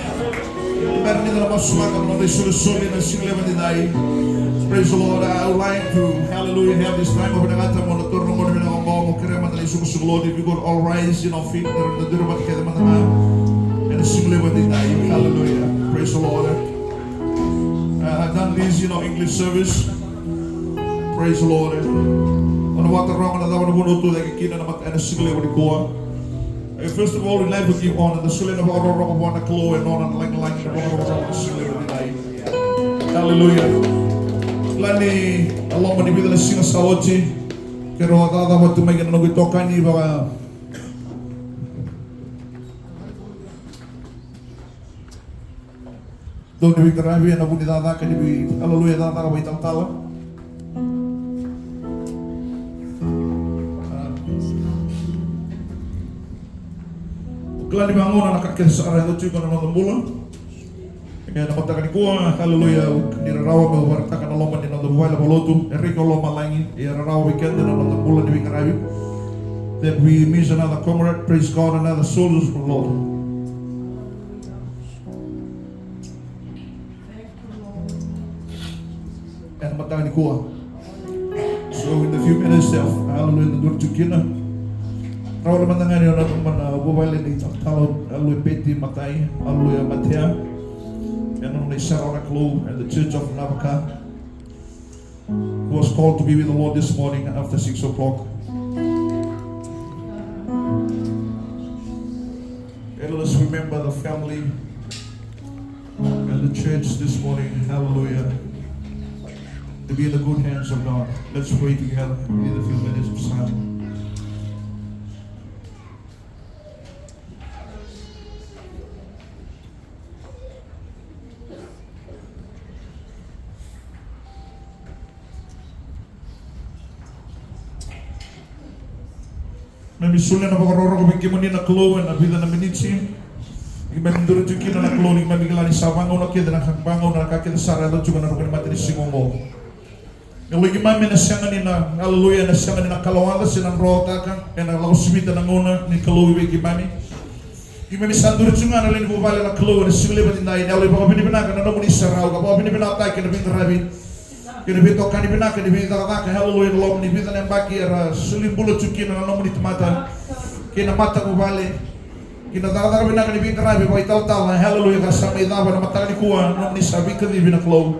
Bera ni da na masulaka na noda isolisoli ena siga levu edaidai. Praise the Lord. I would like to, hallelujah, have this time of vinakata mo na toro na gauna vinaka oqo mo kerea mada na isolisoli. If you could all rise in our feet, na duri mada kece mada ga ena siga levu edaidai. Hallelujah. Praise the Lord. Uh, I've done this in our English service. Praise the Lord. Au na vakataroga na cava na vanua o tucake kina ena siga levu nikua. Eh, first of all, we'd like to give honor, da solia na vakarokoroko vua na Kalou, e nona na lagilagi, na vakarokoroko ena siga levu edaidai. Hallelujah. Kila ni na loma ni vica na siga sa oti, keirau a cakacaka vata tu mai kei na noqu itokani vaka Dau ni veiqaravi ena vuku ni cakacaka ni vei, hallelujah, cakacaka vakaitalatala. Ah. Kila ni vagauna na ka kece sara e yaco tiko ena noda bula. Ena mataka nikua, hallelujah, ni rarawa meu vakaraitaka na loma ni noda vuvale vakalotu, Erika Lomalagi, e rarawa vei keda na noda bula ni veiqaravi. That we miss another comrade, praise God, another soldier for the Lord. Ena mataka nikua. So in the few minutes, hallelujah, na duri tiko kina. Rawa mada ga ni o nanuma na vuvale ni talatala, hallelujah, Peti Matai, hallelujah, Matea. Ena nona isau na Kalou, and the Church of Navaka, who was called to be with the Lord this morning after six o'clock. And let us remember the family and the church this morning. Hallelujah. To be in the good hands of God. Let's pray together in a few minutes of silence. Keimami solia na vakarokoroko vei kemuni na Kalou ena vica na miniti. Keimami duri tiko kina na Kalou, ni keimami kila ni sa vagauna kece na ka, vagauna na ka kece sara e yaco tiko ena ruku ni matanisiga oqo. Na Kalou, keimami na sega ni na, hallelujah, na sega ni na kalawaca se na drotaka, ena lako sivita na gauna ni Kalou vei keimami. Keimami sa duri tiko ga na lewe ni vuvale na Kalou ena siga levu edaidai, na Kalou, vakavinavinaka na nomuni isau, ka vakavinavinakataki na veiqaravi kei na veitokani vinaka ni veicakacaka, hallelujah, ena loma ni vica na yabaki era soli bula tiko kina na nomuni tamata kei na matavuvale. Kei na cakacaka vinaka ni veiqaravi vakaitalatala, hallelujah, ka sa mai cava ena mataka nikua, na nomuni sa veikacivi na Kalou.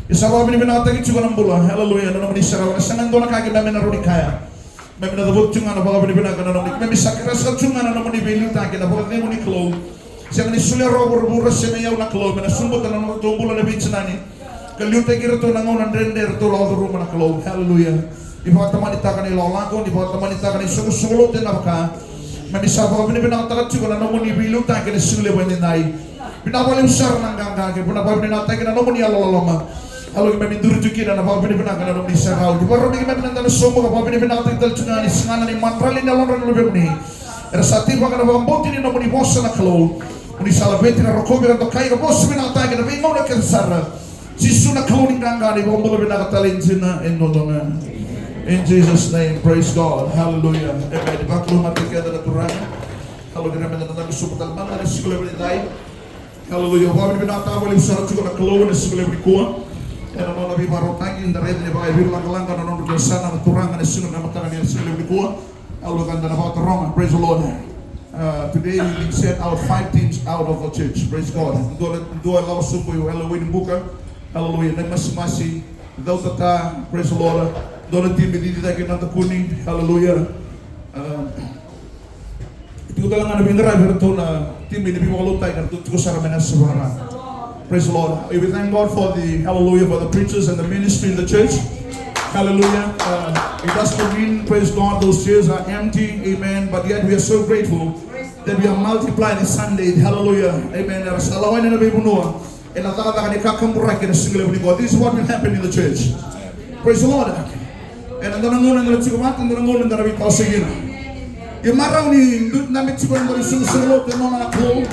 Ia sa vakavinavinakataki tiko na bula, hallelujah, na nomuni isau, ka sega ni dua na ka keimami na rawa ni kaya. Keimami na cavuta tiko ga na vakavinavinaka na nomuni, keimami sa kerea sara tiko ga na nomuni veiliutaki, na vakacegu ni Kalou. Sega ni solia rawa vuravura se me iyau na Kalou, me na subuta na nodratou bula na veitinani. Ka liutaki iratou na gauna dredre eratou lako curuma na Kalou. Hallelujah. Ni vakatamanitaka na ilakolako, ni vakatamanitaka na isoqosoqo lotu e Navaka. Keimami sa vakavinavinakataka tiko na nomuni veiliutaki ena siga levu edaidai. Vinaka vakalevu sara na qaqa, kei na vakavinavinakataki na nomuni yalololoma. Kalou, keimami duri tiko kina na vakavinavinaka na nomuni isau. Ni vakarau me keimami na dana sobu ka vakavinavinakataki tale tiko ga ni siga na imadrali ni yalodra na luvemuni. Era sa teivaka na vakabauti ni nomuni vosa na Kalou. Mo ni sa laveti, na rokovi, na dokai, ka vosa vinakataki ena veigauna kece sara. Jisu na Kalou ni qaqa, na iVakabula vinaka talei dina e dodonu ga. In Jesus' name, praise God. Hallelujah. Amen. Ni vakalougata kece na Turaga. Kalou ni raica meda na dabe sobu tale mada ena siga levu edaidai. Hallelujah. Vakavinavinakataka vakalevu sara tiko na Kalou ena siga levu nikua. Ena nona veivakarautaki, da raica ni vakaevei lagalaga na nodra kena yasana na Turaga ena siga, na mataka ni siga levu nikua. Hallelujah, da na vakataroga. Praise the Lord. Uh, today we been sent out five teams out of the church. Praise God. Dua, dua lako sobu i Wainibuka. Hallelujah. Na Masimasi, Cautata. Praise the Lord. Dua na timi cici cake i Nadakuni. Hallelujah. Uh, Tiko tale ga na veiqaravi, eratou na timi ni veivakalotutaki, eratou tiko sara mai na Savara. Praise the Lord. We thank God for the, hallelujah, for the preachers and the ministry in the church. Hallelujah. Uh, it doesn't mean, praise God, those chairs are empty. Amen. But yet we are so grateful that we are multiplied this Sunday. Hallelujah. Amen. Era sa lako yani na veivanua. Ena cakacaka ni kakaburaki ena siga levu nikua. This is what will happen in the church. Praise the Lord. Ena dua na gauna eda na tiko vata, ena dua na gauna eda na veitawasei kina. Ia marau ni da mai tiko ena dua na isolisoli lotu ena nona na Kalou.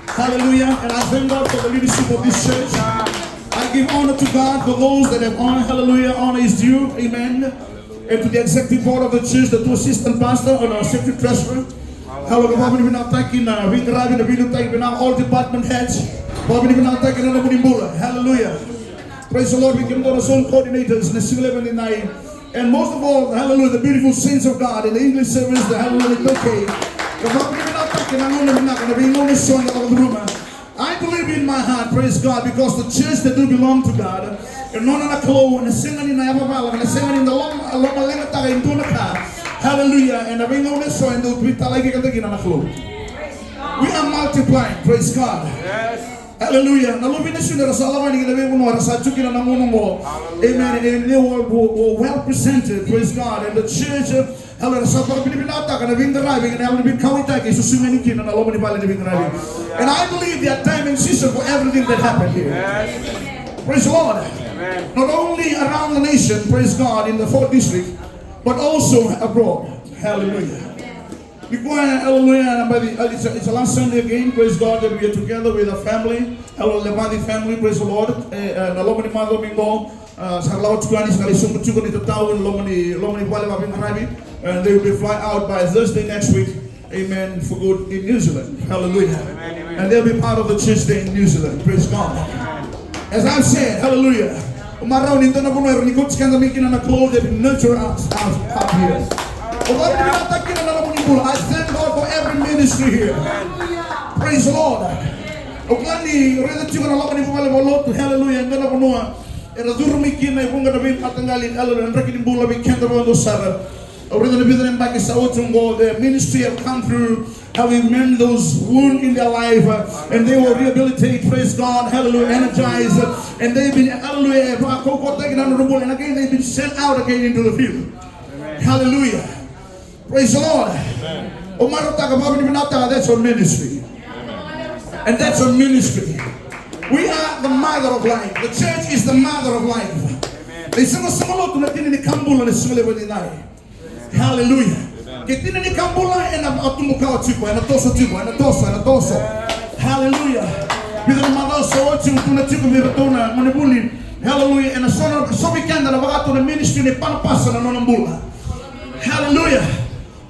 Hallelujah. And I thank God for the leadership of this church. I give honor to God for those that have honor. Hallelujah. Honor is due. Amen. And to the executive board of the church, the two assistant pastor and our secretary treasurer. Halo, ka vakavinavinakataki na veiqaravi, na veiliutaki vinaka, all department heads. Vakavinavinakataki na nomuni bula. Hallelujah. Praise the Lord. Vei kemudou na zone coordinators na siga levu nikua. And most of all, hallelujah, the beautiful saints of God in the English service, the hallelujah, okay. Ka vakavinavinakataki na gauna vinaka, na veigauna eso eda vakacuruma. I believe in my heart, praise God, because the church that do belong to God, e nona na Kalou, ena sega ni na yavavala, ena sega ni na loma, lomaleqataka e dua na ka. Hallelujah. Ena veigauna eso e dau veitalai keda kina na Kalou. We are multiplying, praise God. Hallelujah. Na luve ni Sue era sa lako yani ki na veivanua era sa tu kina na gauna oqo. Amen. And they were, were, were well presented, praise God. And the church, uh, Hallelujah. Sa vakavinavinakataka na veiqaravi, na yalo ni veikauwaitaki e susu yani kina na loma ni vale ni veiqaravi. And I believe there are time and season for everything that happened here. Praise the Lord. Not only around the nation, praise God, in the fourth district, but also abroad. Hallelujah. Nikua, hallelujah, na baci, uh, it's a, it's a last Sunday again, praise God, that we are together with our family. Hallelujah, Levaci family, praise the Lord. E, e, na loma ni macawa mai qo, a, sa ra lako tiko yani, sa ra lai sobu tiko ni tatau ena loma ni, loma ni vale vakaveiqaravi. And they will be fly out by Thursday next week. Amen. For good in New Zealand. Hallelujah. And they'll be part of the church there in New Zealand. Praise God. As I've said, hallelujah. O marau ni dua na vanua e rawa ni kauti keda mai kina na Kalou that nurture us, us up here. O vakavinavinakataki kina na nomuni bula. I thank God for every ministry here. Praise the Lord. O kila ni raica tiko na loma ni vuvale vakalotu, hallelujah, e dua na vanua era curu mai kina e vuqa na veimataqali, hallelujah, na draki ni bula vei keda vakadua sara. Au raica na vica na yabaki sa oti oqo, the ministry have come through, having mend those wound in their life, uh, and they will rehabilitate, praise God, hallelujah, energize, uh, and they've been, hallelujah, vakaukauataki na nodra bula, and again they've been sent out again into the field. Hallelujah. Praise the Lord. O marautaka, vakavinavinakataka, that's a ministry. And that's a ministry. We are the mother of life. The church is the mother of life. Na isagasagalotu na tina ni kabula na siga levu nikua. Hallelujah. Ke tina ni kabula ena tubu kawa tiko, ena toso tiko, ena toso, ena toso. Hallelujah. Vica na macawa sa oti au tukuna tiko vei iratou na gone vuli. Hallelujah. Ena so na, so vei keda na vakatu na ministry nei Panapasa na nona bula. Hallelujah.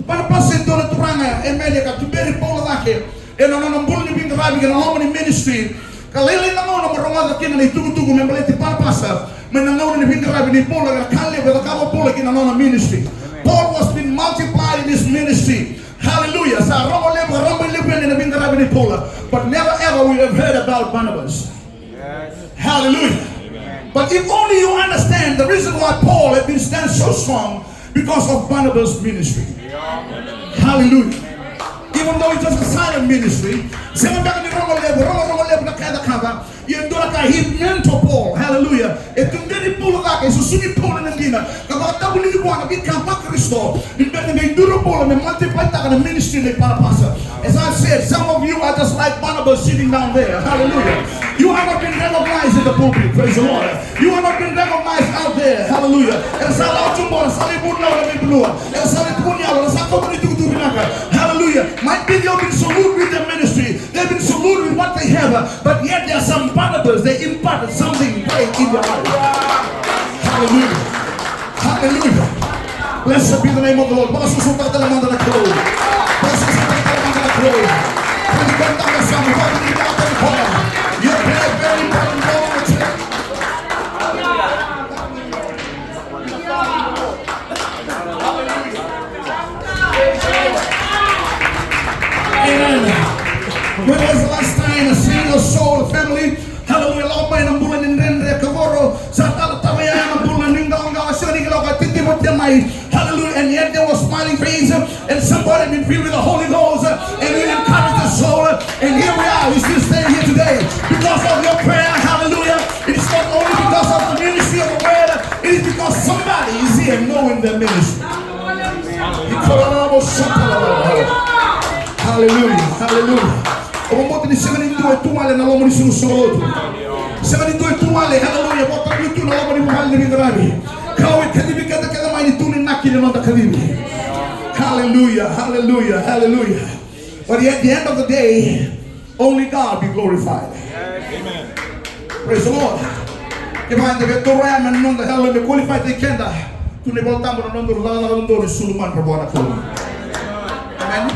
Panapasa e dua na turaga, amen, e ka tuberi Paula cake ena nona bula ni veiqaravi kei na loma ni ministry. Ka lailai na gauna mo rogoca kina na itukutuku me baleti Panapasa mai na gauna ni veiqaravi nei Paula, kei na ka levu e cakava o Paula kei na nona ministry. Paul was being multiplied in his ministry. Hallelujah. Sa rogo levu, rogo levu yani na veiqaravi nei Paula. But never ever we have heard about Barnabas. Hallelujah. But if only you understand the reason why Paul had been stand so strong because of Barnabas' ministry. Hallelujah. Even though it's just a silent ministry, sega beka ni rogo levu, rogo, rogo levu na ka e cakava. Ia e dua na ka, he mentor Paul. Hallelujah. E tuberi Paula cake, e susu ni Paula na dina. Ka vakatavulici vua na veika vaKarisito. Ni beka ni duri o Paula me multiply taka na ministry nei Panapasa. As I said, some of you are just like Barnabas sitting down there. Hallelujah. You are not being recognized in the pulpit. Praise the Lord. You are not being recognized out there. Hallelujah. Era sa lako tu qo, era sa lai vunau na veivanua. Era sa lai tukuni yalo, era sa kauta na itukutuku vinaka. Hallelujah. Might be they've been so good with their ministry. They've been so good with what they have. But yet there are some Barnabas, they imparted something great in their life. Hallelujah. Hallelujah. Blessed be the name of the Lord. Vakasusumataka tale mada na Kalou. Vakasusumataka tale mada na Kalou. Kua ni kua ni tama sa mu, kua ni kua ni tama. You're very, very important role in the church. Amen. When was the last time a single soul, a family, hallelujah, lako mai na bula ni dredre, kavoro, sa talatala ya na bula ni qawaqawa, sega ni kila ka titivotia mai. Hallelujah. And yet there was smiling face, and somebody been filled with the Holy Ghost, and you encourage the soul, and here we are, we still stand here today because of your prayer. Hallelujah. It is not only because of the ministry of the word, it is because somebody is here knowing the ministry. Hallelujah. Hallelujah. Au vakabauta ni sega ni dua e tu wale na loma ni sulusulu lotu. Sega ni dua e tu wale, hallelujah, vakatavulici tu na loma ni vale ni veiqaravi. Kau e kacivi keda kece mai ni tu na inaki ni noda kacivi. Hallelujah, hallelujah, hallelujah. But at the end of the day, only God be glorified. Amen. Praise the Lord. Kevaka eda via taura ya me noda, hallelujah, me qualify-taki keda, tu na iVolatabu na nodaru cakacaka dodonu e sulu madra vua na Kalou. Amen.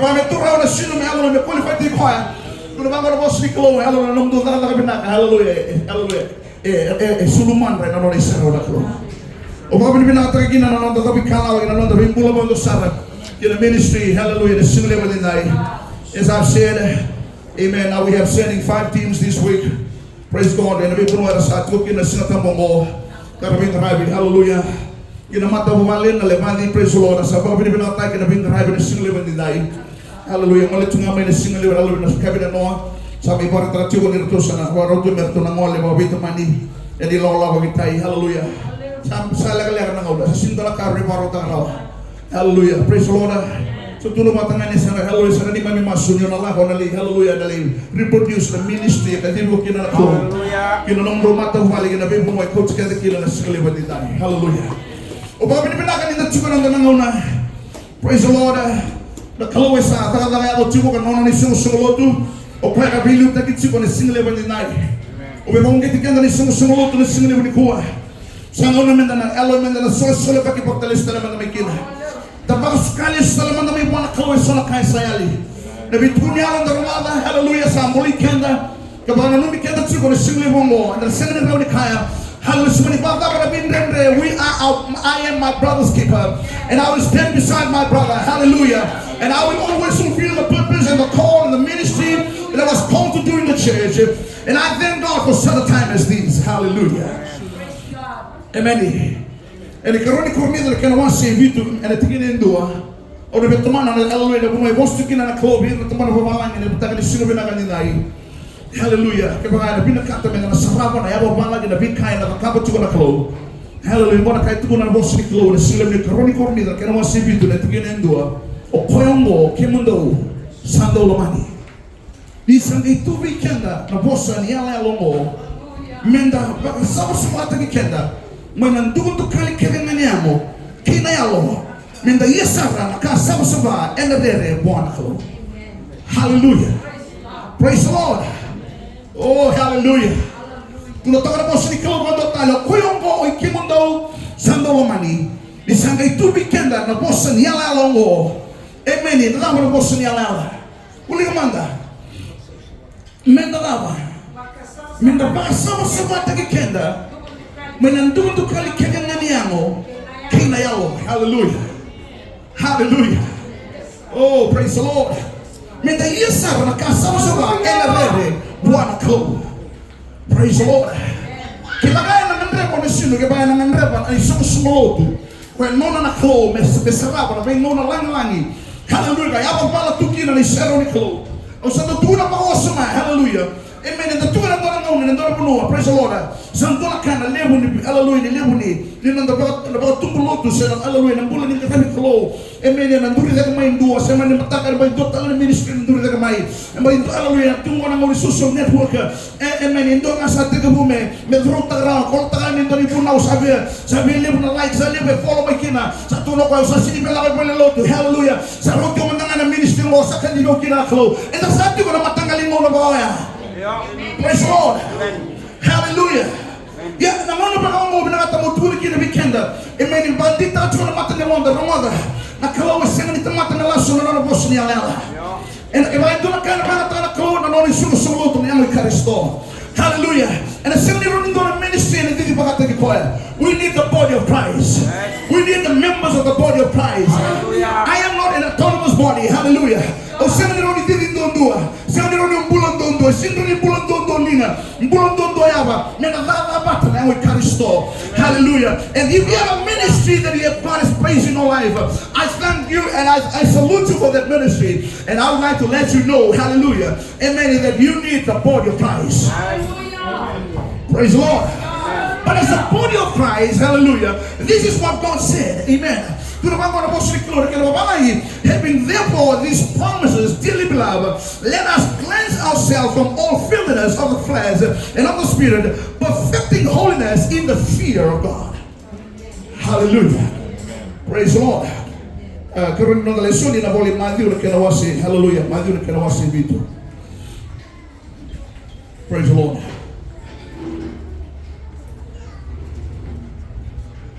Vaka me tu rawa na sinu me, hallelujah, me qualify-taki koya. Tukuna vaqo na vosa ni Kalou, hallelujah, na nomudou cakacaka vinaka, hallelujah, e, hallelujah. E, e, e sulu madra ena nona isau na Kalou. Au vakavinavinakataka kina na noda cavuikalawa, na noda veibula vakadua sara. Kei na ministry, hallelujah, na siga levu edaidai. As I've said, amen, now we have sending five teams this week. Praise God. Ena veivanua era sa tiko kina na Siga Tabu oqo. Ka ra veiqaravi, hallelujah. Kei na matavuvale na Levaci, praise the Lord. Sa vakavinavinakataki na veiqaravi na siga levu edaidai. Hallelujah. Gole tu ga mai na siga levu, hallelujah, na kavi na noa. Sa mai vakaraitaka tiko ni ratou sa na vakarau tu me ratou na gole vakaveitamani. Ena ilawalawa vakatai, hallelujah. Sa, sa lekaleka na gauna, sa sega ni dua na ka rawa ni vakarautaka rawa. Hallelujah. Praise the Lord. So tu na mataqali sara, hallelujah, sara ni mami masu ni o na lako na lai, hallelujah, na lai reproduce na ministry e kacivi iko kina na Kalou. Hallelujah. Kei na nomudrau matavuvale, kei na veivanua e kauti keda kina na siga levu edaidai. Hallelujah. Au vakavinavinaka ni da tiko ena dua na gauna. Praise the Lord. Na Kalou e sa cakacaka yaco tiko ka nona na isoqosoqo lotu. O koya ka veiliutaki tiko na siga levu edaidai. Au via vakauqeti keda na isoqosoqo lotu na siga levu nikua. Sa gauna meda na yalo, meda na solesolevaki, vakatale tale mada mai kina. Da vakasuka lesu tale mada mai vua na Kalou eso na ka e sa yali. Na veitukuni yalo da rogoca, hallelujah, sa buli keda. Ka vakananumi keda tiko na siga levu oqo, eda na sega ni rawa ni kaya, hallelujah, se mani vakacava na veidredre, we are our, I am my brother's keeper, and I will stand beside my brother, hallelujah, and I will always fulfill the purpose and the call and the ministry that I was called to do in the church, and I thank God for such a time as this, hallelujah. Amen. Ena ikarua ni Korinica na kena wase e vitu, ena tikina e dua. Au na via tomana na, hallelujah, na vanua e vosa tu kina na Kalou vei ira na tamata vakavalagi ena mataka ni siga vinaka nidai. Hallelujah. Kevaka eda vinakata meda na sarava na yavavala kei na veika ena cakava tiko na Kalou. Hallelujah. Qo na ka e tukuna na vosa ni Kalou ena siga levu ni ikarua ni Korinica na kena wase e vitu, na tikina e dua. O koya oqo, kemudou sa dau lomani. Ni sa qai tu vei keda na vosa ni yalayala oqo, meda vakasavasavataki keda mai na dukadukali kece ga ni yago kei na yalo, meda ia sara na ka savasava ena rere vua na Kalou. Hallelujah. Praise the Lord. Oh, hallelujah. Tukuna toka na vosa ni Kalou vakadua tale, o koya oqo, o i kemudou sa dau lomani, ni sa qai tu vei keda na vosa ni yalayala oqo. Amen. Na cava na vosa ni yalayala? Wilika mada. Meda cava? Meda vakasavasavataki keda mai na dukadukali kece ga ni yago kei na yalo. Hallelujah. Hallelujah. Oh, praise the Lord. Meda ia sara na ka savasava ena rere vua na Kalou. Praise the Lord. Kevaka ena gadreva na sinu, kevaka ena gadreva na isoqosoqo lotu, koya nona na Kalou me, me sarava na veigauna lagilagi. Hallelujah. Ka yavavala tu kina na iserau ni Kalou. Au sa dau tukuna vakawasoma. Hallelujah. Amen. Eda tu ena dua na gauna, ena dua na vanua. Praise the Lord. Sa dua na ka na levu ni, hallelujah, ni levu ni, ni noda vaka, na vakatubu lotu se na, hallelujah, na bula ni qaravi Kalou. Amen. Ena duri cake mai dua, se mai na mataka, ena mai dua tale na ministry ena duri cake mai. Ena mai dua, hallelujah, ena tu qo na gauna ni social network. E, amen. E dua ga sa tekivu me, me curautaka rawa, kolotaka yani e dua na ivunau, sa via, sa via levu na like, sa levu e follow mai kina. Sa tukuna o koya, au sa sega ni via lako i valenilotu. Hallelujah. Sa rauti au mada ga na ministry qo, sa kacivi au kina na Kalou. Eda sa tiko na mataqali gauna vaka oya. Praise the Lord. Hallelujah. Ia, na gauna vaka oqo, vinakata meu tukuna kina vei keda. Amen. Vakadeitaka tiko na mata ni yaloda, rogoca. Na Kalou e sega ni tamata me lasu na nona vosa ni yalayala. Ena, e vaka e dua na ka ena vakayagataka na Kalou na nona isoqosoqo lotu na yago i Karisito. Hallelujah. Ena sega ni rawa ni dua na ministry ena cici vakataki koya. We need the body of Christ. We need the members of the body of Christ. Hallelujah. I am not an autonomous body. Hallelujah. Au sega ni rawa ni cici duadua. Sega ni rawa ni bula duadua. Sega ni rawa ni bula duadua liga. Bula duadua yava, me na cakacaka vata na yago i Karisito. Hallelujah. And if you have a ministry that you have God is placed in your life, I thank you and I, I salute you for that ministry. And I would like to let you know, hallelujah, amen, that you need the body of Christ. Praise the Lord. But as a body of Christ, hallelujah, this is what God said. Amen. Tukuna vaqo na vosa ni Kalou, na kena vakavalagi, having therefore these promises, dearly beloved, let us cleanse ourselves from all filthiness of the flesh and of the spirit, perfecting holiness in the fear of God. Hallelujah. Praise the Lord. Uh, karua ni noda lesoni na vola i Maciu na kena wase, hallelujah, Maciu na kena wase vitu. Praise the Lord.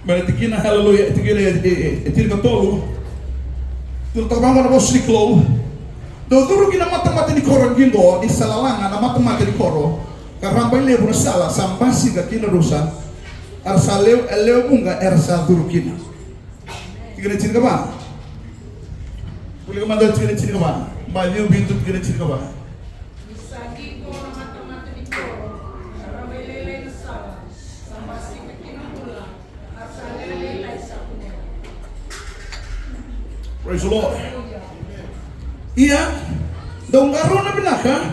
Mai na tikina, hallelujah, e tikina e, e, e, e tinikatolu. Tukuna toka vaqo na vosa ni Kalou. Dou curu ki na matamata ni koro qiqo, ni sa lalaga na matamata ni koro, ka raba i levu na sala, sa basika ki na rusa, a ra sa lewe, e lewe vuqa era sa curu kina. Tikina tinikava. Wilika mada tikina tinikava. Maciu vitu tikina tinikava. Ni sa qiqo na matamata ni koro, ka raba i lailai na sala, sa basika ki na bula, a ra sa lewe lailai sa kunea. Praise the Lord. Ia, dou qarauna vinaka,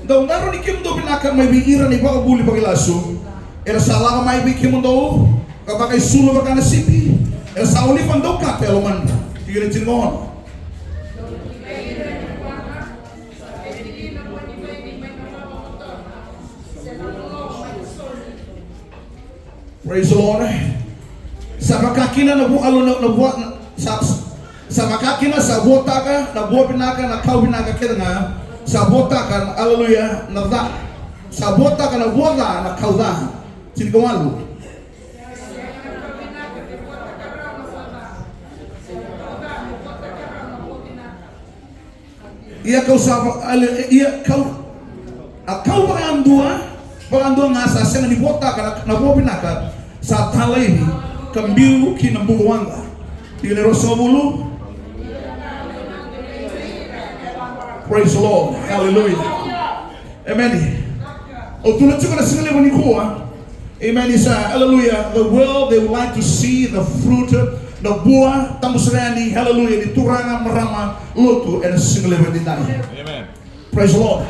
dou qarauni kemudou vinaka mai vei ira na ivakavuvuli vakailasu. Era sa lako mai vei kemudou ka vakaisulu vaka na sipi. Era sa olifa daukata e lomamudou. Tikina tinikaono. Praise the Lord. Sa vaka kina na vua, alo, na, na vua, na, sa, sa vaka kina sa vuataka na vua vinaka, na kau vinaka kece ga. Sa vuataka, aleluya, na ca. Sa vuataka na vua ca na kau ca. Tinikawalu. Ia kau sa va-, ale-, ia kau, a kau vakadua, vakadua ga sa sega ni votaka na, na vo vinaka, sa talaivi ka biu ki na bukawaqa. Tikina e ruasagavulu. Praise the Lord. Hallelujah. Amen. Au tukuna tiko na siga levu nikua. Amen. Isa, hallelujah. The world, they would like to see the fruit, na vua tabu sara yani, hallelujah, ni turaga, marama, lotu ena siga levu nikua. Amen. Praise the Lord.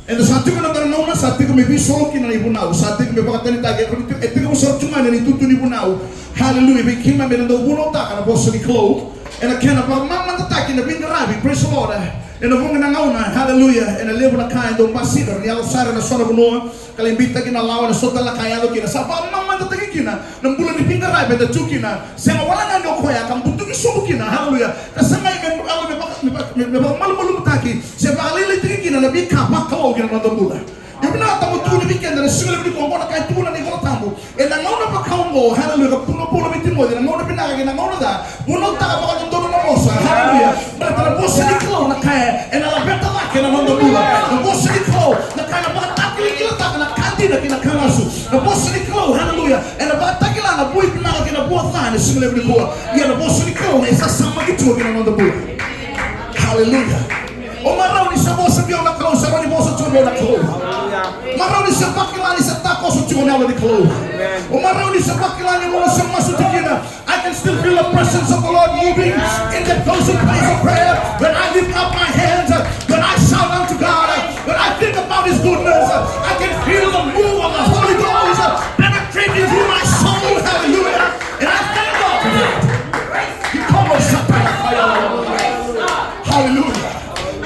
Eda sa tiko na gauna, sa tiko me veisolo kina na ivunau, sa tiko me vakatanitaki, e tiko, e tiko sara tu ga na itutu ni vunau. Hallelujah. Vei keimami eda dau vunautaka na vosa ni Kalou ena kena vakamamadataki na veiqaravi. Praise the Lord. Ena vuqa na gauna, hallelujah, ena levu na ka e dau basika, ni yaco sara ena so na vanua, ka lai beitaki na lawa, ena so tale na ka e yaco kina. Sa vakamamadataki kina na bula ni veiqaravi eda tu kina. Sega wale ga ni o koya ka butuki sobu kina, hallelujah. Ka sa qai me, me, me, me, me vakamalumalumutaki se vakalailaitaki kina na veika vakalou kina noda bula. Ia vinaka, au tukuna vei keda na siga levu nikua, oqo na ka e tukuna na iVola Tabu. Ena gauna vaka oqo, hallelujah, ka bula, bula vei Timoci, na gauna vinaka kei na gauna ca, vunautaka vakadodonu na vosa, hallelujah. Baleta na vosa ni Kalou na ka e, ena laveta cake na noda bula. Na vosa ni Kalou na ka ena vakatakilakilataka na ka dina kei na ka lasu. Na vosa ni Kalou, hallelujah, ena vakatakila na vua vinaka kei na vua ca ena siga levu nikua. Ia na vosa ni Kalou na isasamaki tu kei na noda bula. Hallelujah. O marau ni sa vosa vei au na Kalou, sa rawa ni vosa tu vei au na Kalou. Marau ni sa vakila ni sa takoso tiko na yalo ni Kalou. O marau ni sa vakila ni gauna sa masu tiko kina, I can still feel the presence of the Lord moving in the closet place of prayer. When I lift up my hands, when I shout out to God, when I think about His goodness, I can feel the move of the Holy Ghost penetrating through my soul. Hallelujah. And I thank God for that. He covers something. Hallelujah.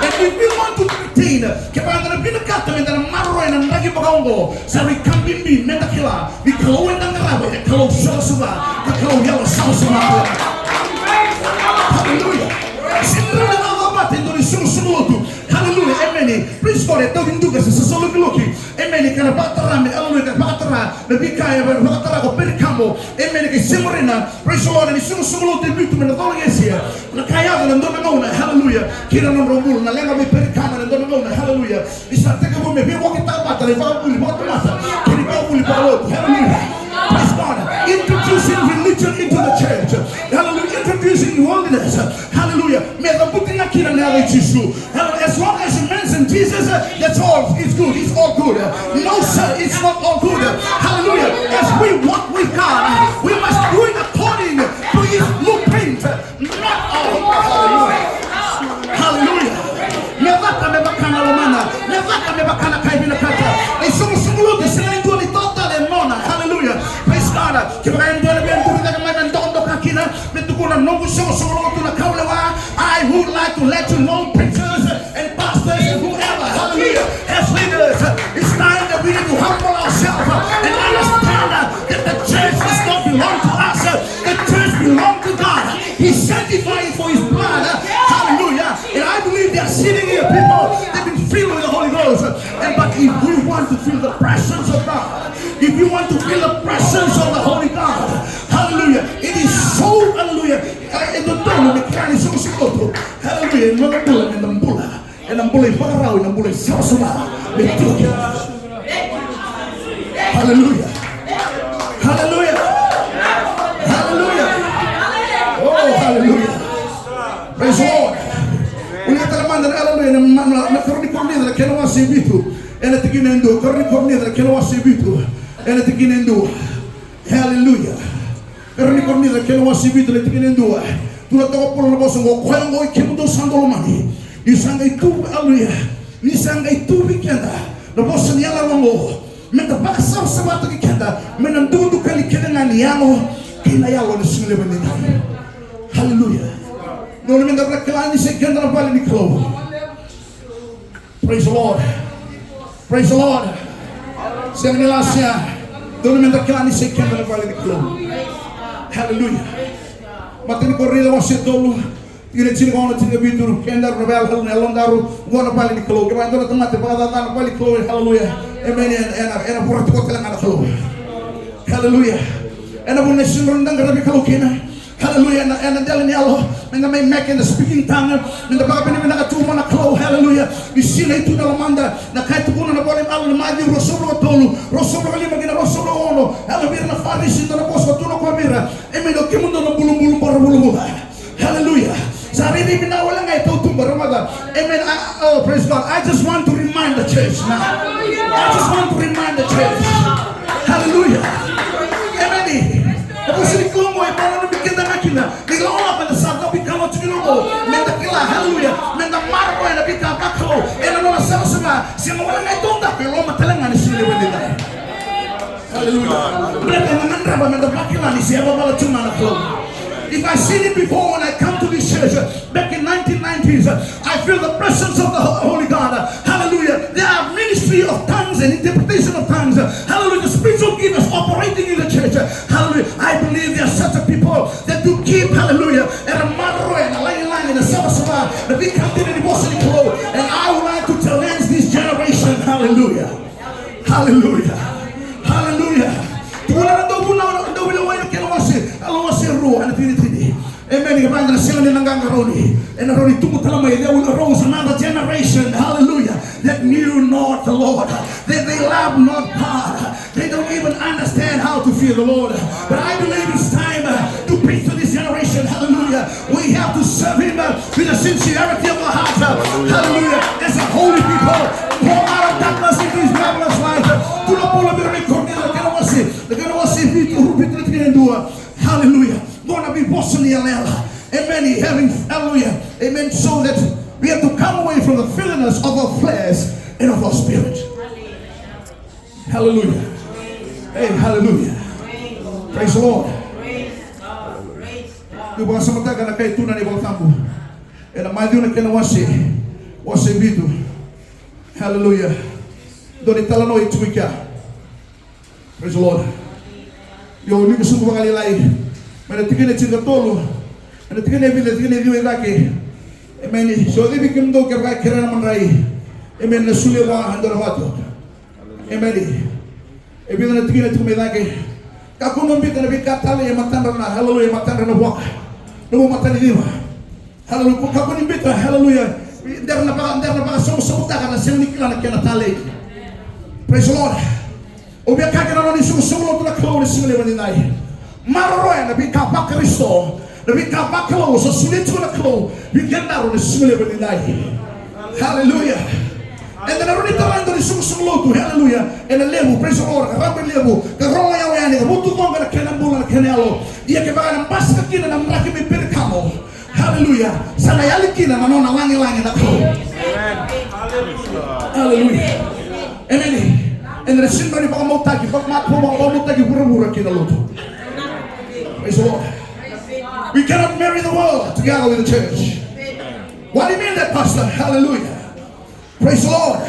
And if we want to retain, kevaka eda na vinakata meda na maroroya na draki vaka oqo, sa rui ka bibi meda kila ni Kalou eda qarava e Kalou savasava, ka Kalou yalo savasava. Hallelujah. Sega ni rawa ni cava vata e dua na isoqosoqo lotu. Hallelujah. Amen. Praise God. E tauvi duka se sasau lokiloki. Amen. Ka na vakatara me, hallelujah, ka vakatara na veika e vakatara ko Perikamo. Amen. Kei Semorina. Praise the Lord. Ni sugusugu lotu e vitu me na cola qesia. Na ka yaco na dua na gauna, hallelujah, kei na nodrau bula. Na leqa mai Perikamo na dua na gauna, hallelujah. Ni sa tekivu me veiwakitaka vata na ivakavuvuli vakatamata kei na ivakavuvuli vakalotu, hallelujah. Praise God. Introducing religion into the church. Hallelujah. Introducing worldliness. Hallelujah. Me cavuti ga kina na yaca i Jisu. Hallelujah. As long as you mention Jesus, uh, that's all. It's good. It's all good. Uh, no, sir, it's not all good. Uh, hallelujah. As we walk with God, uh, we must do it according to His blueprint. Uh, not our own. Hallelujah. Hallelujah. Me caka me vaka na lomana. Me caka me vaka na ka e vinakata. Na isoqosoqo lotu e sega ni dua ni toatale e nona. Hallelujah. Praise God. Kevaka e dua na via duri cake mai na dokadoka kina, me tukuna noqu isoqosoqo lotu na kaulewa. I would like to let you know, preachers and pastors and whoever, hallelujah, as leaders, it's time that we need to humble ourselves and understand that the church does not belong to us. The church belongs to God. He sanctified it for His blood. Hallelujah. And I believe there are sitting here people, they've been filled with the Holy Ghost. And, but if we want to feel the presence of God, if you want to feel the presence of the Holy God, hallelujah, it is so, hallelujah, e dodonu me kila ni sugusugu Haleluya. Ena noda bula, ena bula, ena bula ivakarau, ena bula isavasava. Me tu kina. Haleluya. Haleluya. Haleluya. Oh, haleluya. Praise the Lord. Ulia tale mada na haleluya, na, na, na Karua ni Korinica na kena wase vitu, ena tikina e dua. Karua ni Korinica na kena wase vitu, ena tikina e dua. Haleluya. Karua ni Korinica kena wase vitu na tikina e dua. Tukuna toka o Paula na vosa oqo, o koya oqo i kemudou sa dau lomani. Ni sa qai tu, aleluya. Ni sa qai tu vei keda na vosa ni yalayala oqo, meda vakasavasavataki keda mai na dukadukali kece ga ni yago kei na yalo ena siga levu edaidai. Haleluya. Dodonu meda vakila ni sa i keda na vale ni Kalou. Praise the Lord. Praise the Lord. Sega ni lasa ya. Dodonu meda kila ni sa i keda na vale ni Kalou. Haleluya. Matai ni Korinica wase tolu, tikina tinikaono, tinikavitu, kedaru na vale, na yalodaru, qo na vale ni Kalou. Kevaka e dua na tamata e vakacaca na vale ni Kalou, haleluya. Emeni, ena, ena, ena vorati koya tale ga na Kalou. Haleluya. Ena vuna e sega ni da qaravi Kalou kina. Haleluya. Ena, ena dela ni yalo, meda mai meke ena speaking tongue, meda vakavinavinaka tu vua na Kalou. Haleluya. Ni sinai tu na lomada, na ka e tukuna na ivola ni Maciu ruasagavulu ka tolu, ruasagavulu ka lima kei na ruasagavulu ka ono. Haleluya. Vei ira na Farisi, dua na vosa e tukuna o koya vei ira: Emeni, o kemudou na bulubulu bora vulavula. Haleluya. Sa rairai vinaka wale ga e tautuba, ra mada. Amen. I, oh, praise God. I just want to remind the church now. I just want to remind the church. Haleluya. Emeni. Na vosa ni Kalou oqo e vakananumi keda ga kina. Ni lako mai na sa cavuikalawa tiko qo, meda kila, haleluya, meda maroroya na veika vakalou ena nona savasava. Sega wale ga e taudaku, e loma tale ga ni sega ni vale. Haleluya. Baleta eda gadreva meda vakila ni se yavavala tu ga na Kalou. If I seen it before when I come to this church, back in nineteen nineties, I feel the presence of the Ho-, Holy God. Hallelujah. There are ministry of tongues and interpretation of tongues. Hallelujah. The spiritual gifts operating in the church. Hallelujah. I believe there are such a people that do keep, hallelujah, era maroroya na lagilagi, na savasava, na veika dina ni vosa ni Kalou. And I would like to challenge this generation. Hallelujah. Hallelujah. Hallelujah. Tukuna na Dauvunau, na Dauvunau na kena wase, na wase rua, na tikina e tini. Amen. Kevaka eda na sega ni na qaqarauni, ena rawa ni tubu tale mai, there will arise another generation, hallelujah, that knew not the Lord, that they love not God, they don't even understand how to fear the Lord. But I believe it's time, uh, to preach to this generation, hallelujah. We have to serve Him, uh, with the sincerity of our heart, uh, hallelujah, as a holy people, born out of darkness into His marvelous light. Tukuna o Paula vei ira na Korinica, na kena wase, na kena wase vitu, rua, vitu, na tikina e dua. Hallelujah. Qo na veivosa ni yalayala. Amen. Having, hallelujah. Amen. So that we have to come away from the filthiness of our flesh and of our spirit. Hallelujah. Hey, hallelujah. Praise the Lord. Niu vakasamataka na ka e tu na iVolatabu ena Maciu na kena wase, wase vitu. Hallelujah. Dua na italanoa e tu i kea. Praise the Lord. Io, ni susuga vakalailai mai na tikina e tinikatolu, mai na tikina e vica, tikina e ciwa i cake. Emeni. So cei vei kemudou kevaka e kerea na madrai, emeni, na solia vua e dua na vatu? Emeni. E vica na tikina tiko mai cake. Kakua ni biuta na veika talei e matadra na, haleluya, e matadra na vuaka, na vu mataniciva. Haleluya. Kakua ni biuta, haleluya, dera na vaka, dera na vakasavusavu taka na sega ni kila na kena talei. Praise the Lord. Au via kaya na nona isukusuku lotu na Kalou na siga levu edaidai. Maroroya na veika vaKarisito, na veika vaKalou sa solia tiko na Kalou vei kedaru na siga levu edaidai. Haleluya. Eda na rawa ni tara e dua na isukusuku lotu, haleluya, ena levu, praise the Lord, ka rabailevu, ka rogo yawa yani, ka vutucoqa na kena bula, na kena yalo. Ia kevaka ena basika kina na draki mai Perekamo, haleluya, sa na yali kina na nona lagilagi na Kalou. Haleluya. Emeni. Eda na sega ni vakamautaki, vaka-, vaka-, vakamautaki vuravura kei na lotu. Praise the Lord. We cannot marry the world together with the church. What do you mean that, Pastor? Hallelujah. Praise the Lord.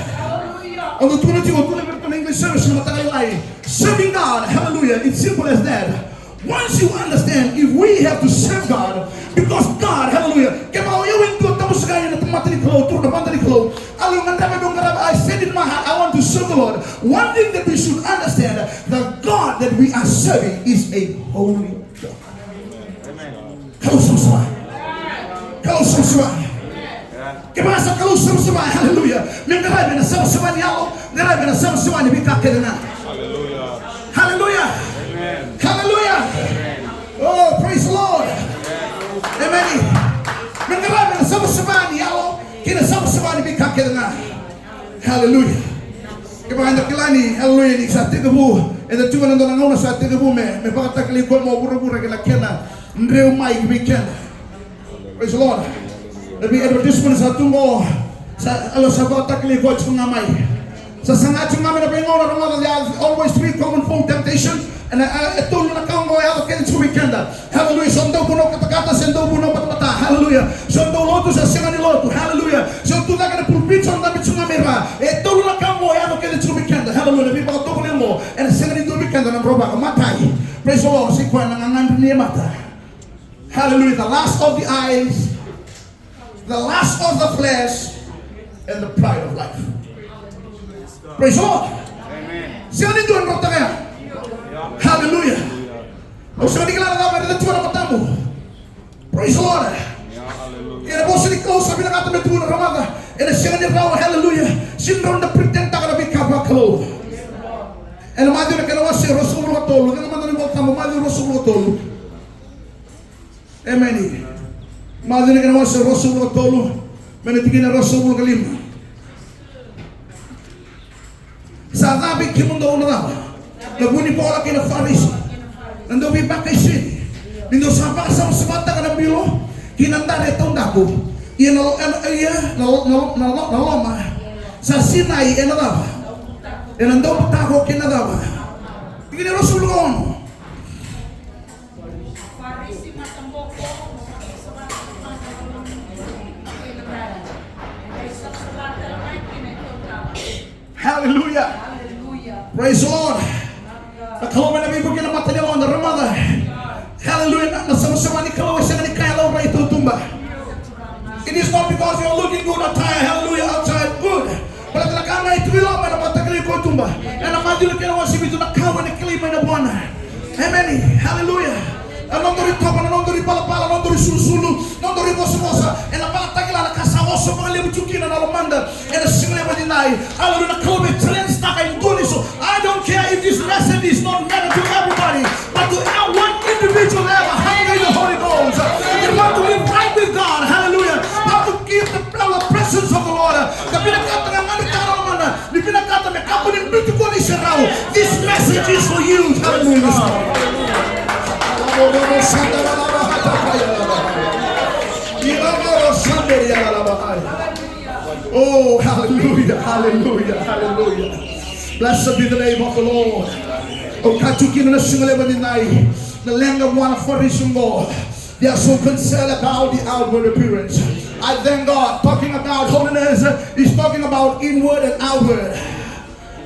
Au tukuna tiko, au tukuna vei iratou na English service na mataka lailai. Serving God, hallelujah, it's simple as that. Once you understand, if we have to serve God, because God, hallelujah, kevaka o yau e dua tabu saka ena tamata ni Kalou, turaga ni tamata ni Kalou, au gadreva, au gadreva, I said in my heart, I want to serve the Lord. One thing that we should understand, the God that we are serving is a holy God. Kalou savasava. Kalou savasava. Kevaka sa Kalou savasava, haleluya, me qaravi na savasava ni yalo, qaravi na savasava ni veika kece ga. Haleluya. Haleluya. Oh, praise the Lord. Emeni. Me qaravi na savasava ni yalo kei na savasava ni veika kece ga. Haleluya. Kevaka eda kila ni, haleluya, ni sa tekivu, eda tu ena dua na gauna sa tekivu me, me vakatakilai koya mai o vuravura kei na kena dreu mai ki vei keda. Praise the Lord. Na vei advertisement sa tu qo, sa, haleluya, sa vakatakilai koya tiko ga mai. Sa saga tiko ga mai na veigauna, na mata, there are always three common form temptation. Ena, e, e tolu na ka oqo e yaco kece tiko vei keda. Haleluya. Se o dau vanua katakata, se dau vanua batabata. Haleluya. Se o dau lotu, se sega ni lotu. Haleluya. Se o tu cake ena pulpiti, se o dabe tiko ga mai ra. E tolu na ka oqo e yaco kece tiko vei keda. Haleluya. Na veivakatovolei oqo ena sega ni dua vei keda na drovaka. Matai. Praise the Lord. Sai koya na gagadre ni yamata. Haleluya. The lust of the eyes, the lust of the flesh, and the pride of life. Praise the Lord. Sega ni dua e drotaka ya. Haleluya. Au sega ni kila na cava e raica tiko na matamu. Praise the Lord. Ia na vosa ni Kalou sa vinakata me tukuna, rogoca. Ena sega ni rawa, haleluya, sega ni rawa da pretendtaka na veika vakalou. Ena Maciu na kena wase ruasagavulu ka tolu, kena mada ni Vola Tabu, Maciu ruasagavulu ka tolu. Emeni. Maciu na kena wase ruasagavulu ka tolu, mai na tikina ruasagavulu ka lima. Sa ca vei kemudou na cava? Na vunivola kei na Farisi, na dauveivakaisini. Ni dou sa vakasavasavataka na bilo kei na dara e taudaku. Ia na, na, ia na, na, na, na loma sa sinai ena cava? Ena daubutako kei na cava? Tikina ruasagavulu ka ono. Hallelujah. Praise the Lord. Na Kalou mai na veivuke na mata ni yaloda, rogoca. Hallelujah. Na, na savasava ni Kalou e sega ni ka e laurai e tautuba. It is not because you are looking good attire, hallelujah, outside good. Baleta na ka ga e tu i loma ena vakatakilai koya e tuba. Ena Maciu na kena wase vitu, na kawa ena kilai mai na vuana. Emeni. Haleluya. Na nodaru itovo, na nodaru ivalavala, na nodaru isulusulu, na nodaru ivosavosa, ena vakatakila na ka sa oso vakalevu tu kina na lomada ena siga levu edaidai. Haleluya. Na Kalou e challenge-taka e dua ni so. I don't care if this message is not matter to everybody, but to one individual that have a hunger in the Holy Ghost. They want to live right with God. Hallelujah. How to keep the, the presence of the Lord. Ka vinakata ga na gauna tara mana, ni vinakata me kakua ni biuti koya na iserau. This message is for you. Hallelujah. Oh, hallelujah, hallelujah, hallelujah. Blessed be the name of the Lord. Au kaya tiko kina na siga levu edaidai, na leqa vua na Farisi qo. They are so concerned about the outward appearance. I thank God, talking about holiness is talking about inward and outward.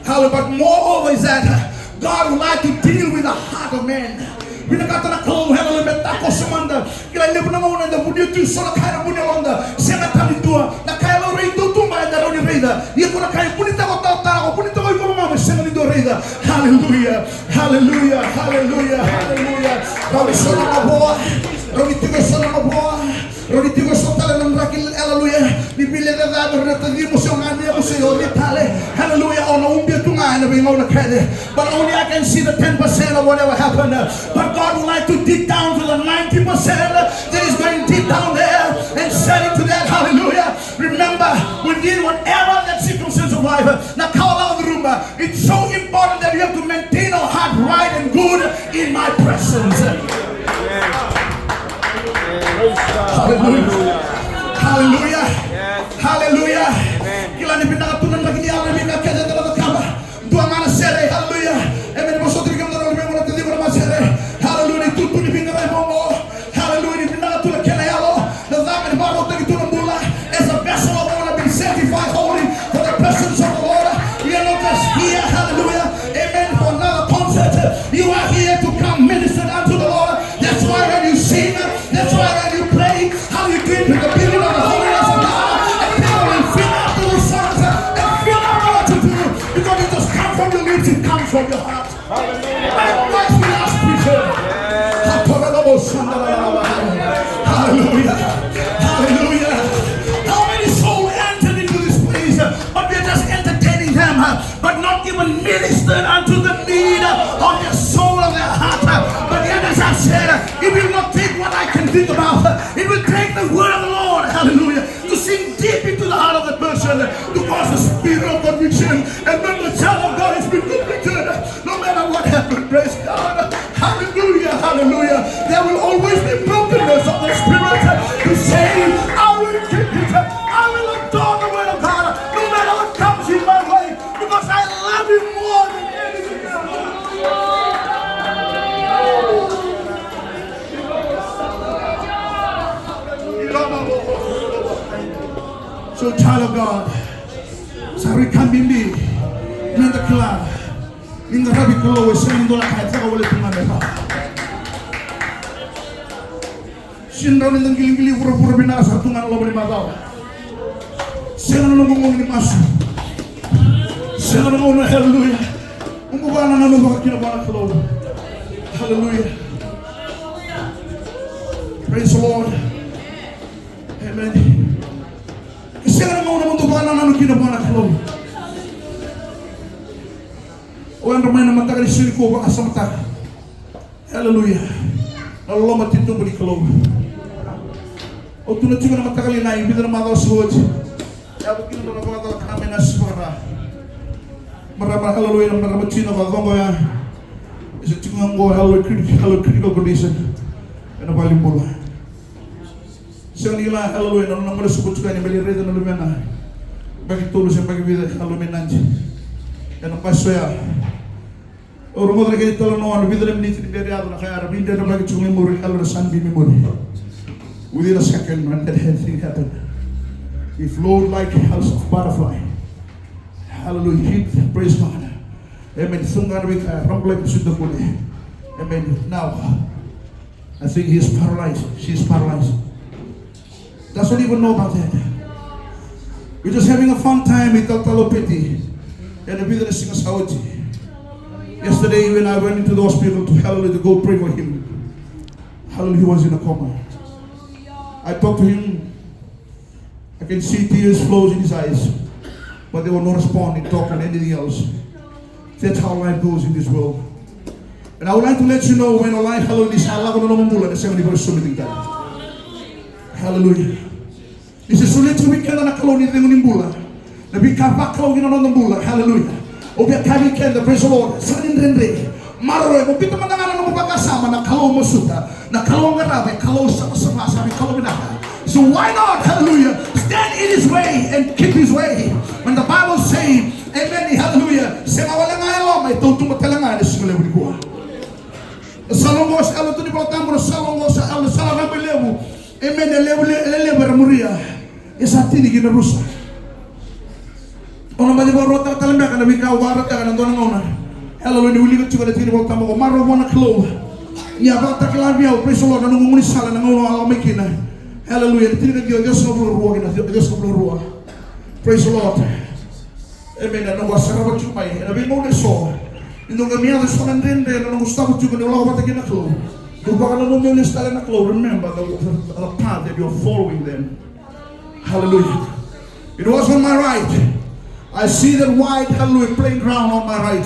Hallelujah. But moreover is that God would like to deal with the heart of man. Vinakata na Kalou, hallelujah, me takoso mada. Kila levu na gauna eda vunia tu eso na ka ena vuni yaloda, sega tale ni dua. Na ka e laurai e tautuba eda rawa ni raica. Ia ko na ka e vunitaka o talatala, ko vunitaka o iVakalomalagi, sega ni dua raica. Hallelujah. Hallelujah, hallelujah, hallelujah. Rawa ni so na mavoa, rawa ni tiko eso na mavoa, rawa ni tiko eso tale na draki, hallelujah. Ni vile na cava na tacimu se o ganemu se o cei tale. Hallelujah, o na ubia tu ga ena veigauna kece. But only I can see the ten percent of whatever happened. But God would like to dig down to the ninety percent that is going deep down there and set it to that. Hallelujah. Remember, within whatever that circumstance of life, na ka o lako curuma, it's so important that you have to maintain a heart right and good in my presence. Hallelujah. Hallelujah. Hallelujah. Kila ni vinaka tu na draki ni yalo, ni vinaka kece eda na cakava. Dua ga na sere, hallelujah. Emeni, vosota tiko na luvena na tacimu na masere. Hallelujah, ni tutu ni vinaka mai momo. Hallelujah, ni vinaka tu na kena yalo. Na cava ni vakarautaki tu na bula. As a vessel of honor, being sanctified, holy for the presence of the Lord. We are not just here, hallelujah, amen, for another concert. You are here to come minister unto the Lord. That's why when you sing, that's why when you pray, how you do it with the building of the holiness of God, and people will fill up those songs and fill up what you do, because it just comes from your lips, it comes from your heart. Hallelujah. Likewise, we ask preacher. Hallelujah. Hallelujah. Ministered unto the need of their soul, of their heart. But yet, as I said, it will not take what I can think about. It will take the word of the Lord, hallelujah, to sink deep into the heart of the person, to cause the spirit of conviction. And when the child of God has been convicted, no matter what happened, praise God, hallelujah, hallelujah, there will always be brokenness of the spirit to say, "I will keep it, I will adore the word of God, no matter what comes in my way." Because I love him more than anything else. So, child of God, sa rui ka bibi meda kila ni qaravi Kalou e sega ni dua na ka e caka wale tu ga me rawa. Sega ni rawa ni da qilaqilavi vuravura vinaka sa tu ga na loma ni macawa. Sega na noqu gauna ni masu. Sega na gauna, hallelujah. Noqu vakanananu vaka kina vua na Kalou. Hallelujah. Praise the Lord. Amen. Sega na gauna mo dau vakanananu kina vua na Kalou. O yadra mai na mataka ni siga nikua, vakasamataka. Hallelujah. Na loloma titobu ni Kalou. Au tukuna tiko na mataka lailai, vica na macawa sa oti. Yaco kina na vakacalaka mai na sivara. Marama, hallelujah, na marama tina vakacogo ya. E sa tiko ga qo, hallelujah, criti-, hallelujah, critical condition. Ena valenibula. Sega ni kila, hallelujah, na nona gole sobu tiko yani me lai raica na luvena. Yabaki tolu se yabaki vica, hallelujah, me Nadi. Ena basi oya. Au rogoca na kena italanoa, na vica na miniti ni bera yaco na ka ya, ra veidredrevaki tiko mai muri, hallelujah, na Sunbeam mai muri. Within a second, man, that thing happened. He flowed like a butterfly. Hallelujah. He, praise God. Amen. Sunga na veika, rambla i kusuta kule. Amen. Now, I think he is paralyzed. She is paralyzed. Doesn't even know about that. We're just having a fun time with Doctor Lopeti. Ena vica na siga sa oti. Yesterday, you and I went into the hospital to, hallelujah, to go pray for him. Hallelujah, he was in a coma. I talked to him. I can see tears flows in his eyes. But there was no respond in talk and anything else. That's how life goes in this world. And I would like to let you know, when life, hallelujah, sa lako na nomu bula, na sega ni vakasomi tiko tale. Hallelujah. Ni se solia tiko vei keda na Kalou ni cegu ni bula. Na veika vakalou kina noda bula. Hallelujah. Au via kaya vei keda, praise the Lord. Sega ni dredre. Maroroi, mo biuta mada ga na nomu vakasama, na Kalou masuta. Na Kalou qarava, e Kalou savasava, sa veikalou vinaka. So why not, hallelujah, stand in his way and keep his way. When the Bible say, amen, hallelujah, sega wale ga e loma, e tautuba tale ga ena siga levu nikua. Na sala oqo sa yalo tu ni Vola Tabu, na sala oqo sa yalo, na sala rabailevu. Amen, e levu, e levu era muria. E sa tini ki na rusa. Au na baci vakaruataka tale beka na veika au vakaraitaka ena dua na gauna. Hallelujah, ni wilika tiko na tiki ni Vola Tabu qo, marau vua na Kalou. Ni a vakatakila vei au, praise the Lord, na noqu gaunisala ena gauna au a lako mai kina. Hallelujah, na tini ka ciwa, ciwasagavulu ka rua kina, ciwasagavulu ka rua. Praise the Lord. Amen. Na noqu a sarava tiko mai ena veigauna eso. Ni noqu a mai yaco eso na dredre, na noqu sotava tiko niu lako vata kei na Kalou. Niu vakananumi au lesu tale na Kalou. Remember the, the, the path that you are following then. Hallelujah. It was on my right. I see that white, hallelujah, playing ground on my right.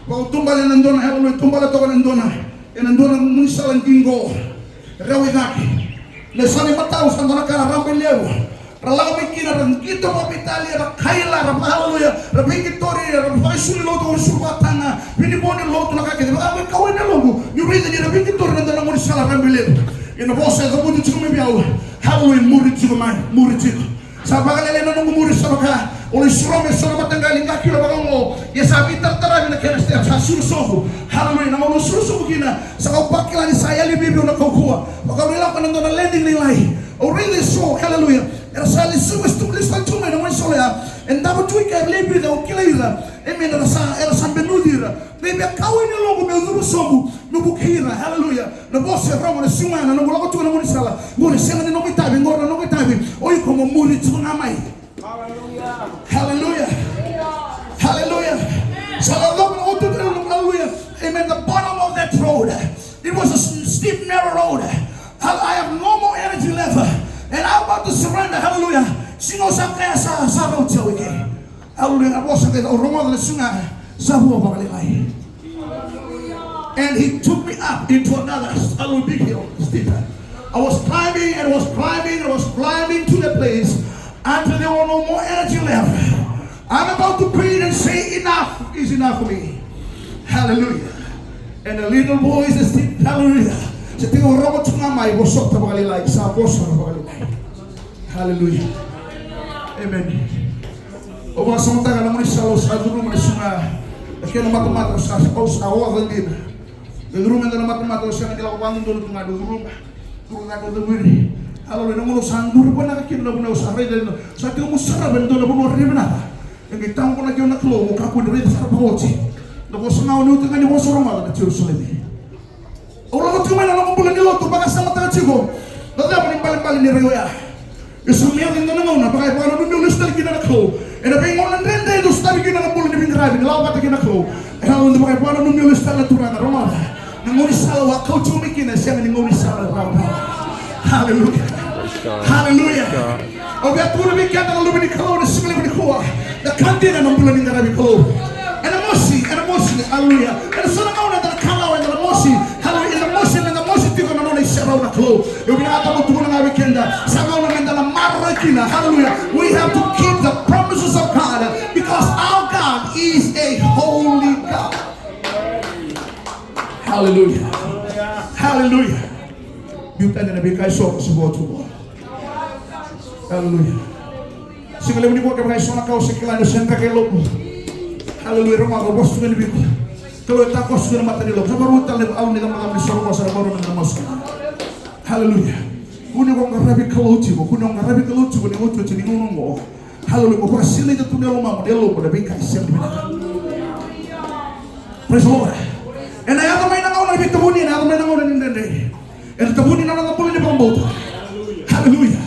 Vakau taubale ena dua na, hallelujah, taubale toka ena dua na, ena dua na gaunisala qiqo. Rewa i cake. Na yasana imatau sa dua na ka na rabailevu. Ra lako mai kina, ra qito vakaveitalia, ra kaila, ra, hallelujah, ra veiqitori, ra vakaisulu ni lotu, ra isulu vakataga, vinivo ni lotu, na ka kece. Vaka me kau ena yaloqu niu raica ni ra veiqitori ena dua na gaunisala rabailevu. Ia na vosa e cavuti tiko mai vei au. Hallelujah, muri tiko mai, muri tiko. Sa vakalailai na noqu muri, sa vaka au lai suroma eso na mataqali, qa kilo vakaoqo. Ia sa veitarataravi na kena step, sa suru sobu. Hallelujah, na gauna au suru sobu kina, sa kau vakila ni sa yali vei au na kaukauwa. Vaka au lai lako ena dua na landing lailai. Au raica eso, hallelujah. Era sa lesu, lesu tale tu mai na gaunisala ya. E davo tu i ke, era lewe vica, au kilai ira. Amen, era sa, era sa benuci ira. Vei me kau ena yaloqu meu cuva sobu, meu vukei ira. Hallelujah. Na vosa e rogo na siga na noqu lako tu ena gaunisala. Qori sega ni noqu itavi, qori na noqu itavi. O iko mo muri tiko ga mai. Hallelujah. Hallelujah. Sa lako na otu, hallelujah. Amen. The bottom of that road, it was a s-, steep, narrow road. Hal-, I have no more energy left. And I'm about to surrender. Hallelujah. Siga au sa kaya sa, sa rauti au i ke. Hallelujah. Na vosa qai au rogoca na siga. Sa vua vakalailai. And he took me up into another, a little big hill, steeper. I was climbing and was climbing and was climbing to the place until there were no more energy left. I'm about to breathe and say, "Enough is enough for me." Hallelujah. And a little voice is still, hallelujah. Sa tiko rogo tu ga mai, vosota vakalailai, sa vosota vakalailai. Hallelujah. Amen. Au vakasamataka na gaunisala au sa curuma na suga, na kena matamata au sa, au sa oca dina. Dau curuma eda na matamata au sega ni lako vakadodonu tu ga, dau curuma. Curuma ga dau caviri. Hallelujah. Na gauna au sa duri vinaka kina na vanua au sa raica, sa tiko meu sarava e dua na vanua rairai vinaka. E qai tabu na kena Kalou, au kakua ni raica sara vakaoti. Na vosa ga au nuitaka ni vosa rogoca na Jerusalemi. Au lako tiko mai na noqu bula ni lotu, vakasamataka tiko na cava na ibalebale ni rai oya. E sa mai yaco e dua na gauna, vaka e vakananumi au lesu tale kina na Kalou. Ena veigauna dredre dau sotavi kina na bula ni veiqaravi, ni lako vata kei na Kalou. Ena gauna vaka e vakananumi au lesu tale na Turaga, rogoca. Na gaunisala au a kau tiko mai kina e sega ni gaunisala rawarawa. Hallelujah. Praise God. Hallelujah. Praise God. Au via tukuna vei keda na luve ni Kalou na siga levu nikua. Na ka dina na bula ni qaravi Kalou. Ena mosi, ena mosi, hallelujah. Ena so na gauna eda na kalawa, eda na mosi, hallelujah, eda mosi, eda mosi tiko na nona iserau na Kalou. Au vinakata meu tukuna ga vei keda, sa gauna meda na maroroi kina, hallelujah. We have to keep the promises of God because our God is a holy God. Hallelujah. Hallelujah. Biu tani na veika eso, se vo tu. Hallelujah. Siga levu nikua kevaka e so na ka o se kila ni o se dreke e lotu. Hallelujah. Rogoca, au vosa tu ga ni vei iko. Kalou e takoso tu ga na mata ni lotu. Sa vakarau tale au ni ka maka ni soro vosa na vakarau na masu. Hallelujah. Kua ni o qaravi Kalou tiko, kua ni o qaravi Kalou tiko ni otioti ni gauna oqo. Hallelujah. Mo vakasinaita tu na lomamu, na yalomu, na veika e sega ni vinaka. Praise the Lord. Ena yaco mai na gauna ni veitavuni, ena yaco mai na gauna ni dredre. Ena tavuni na noda bula ni vakabauta. Hallelujah.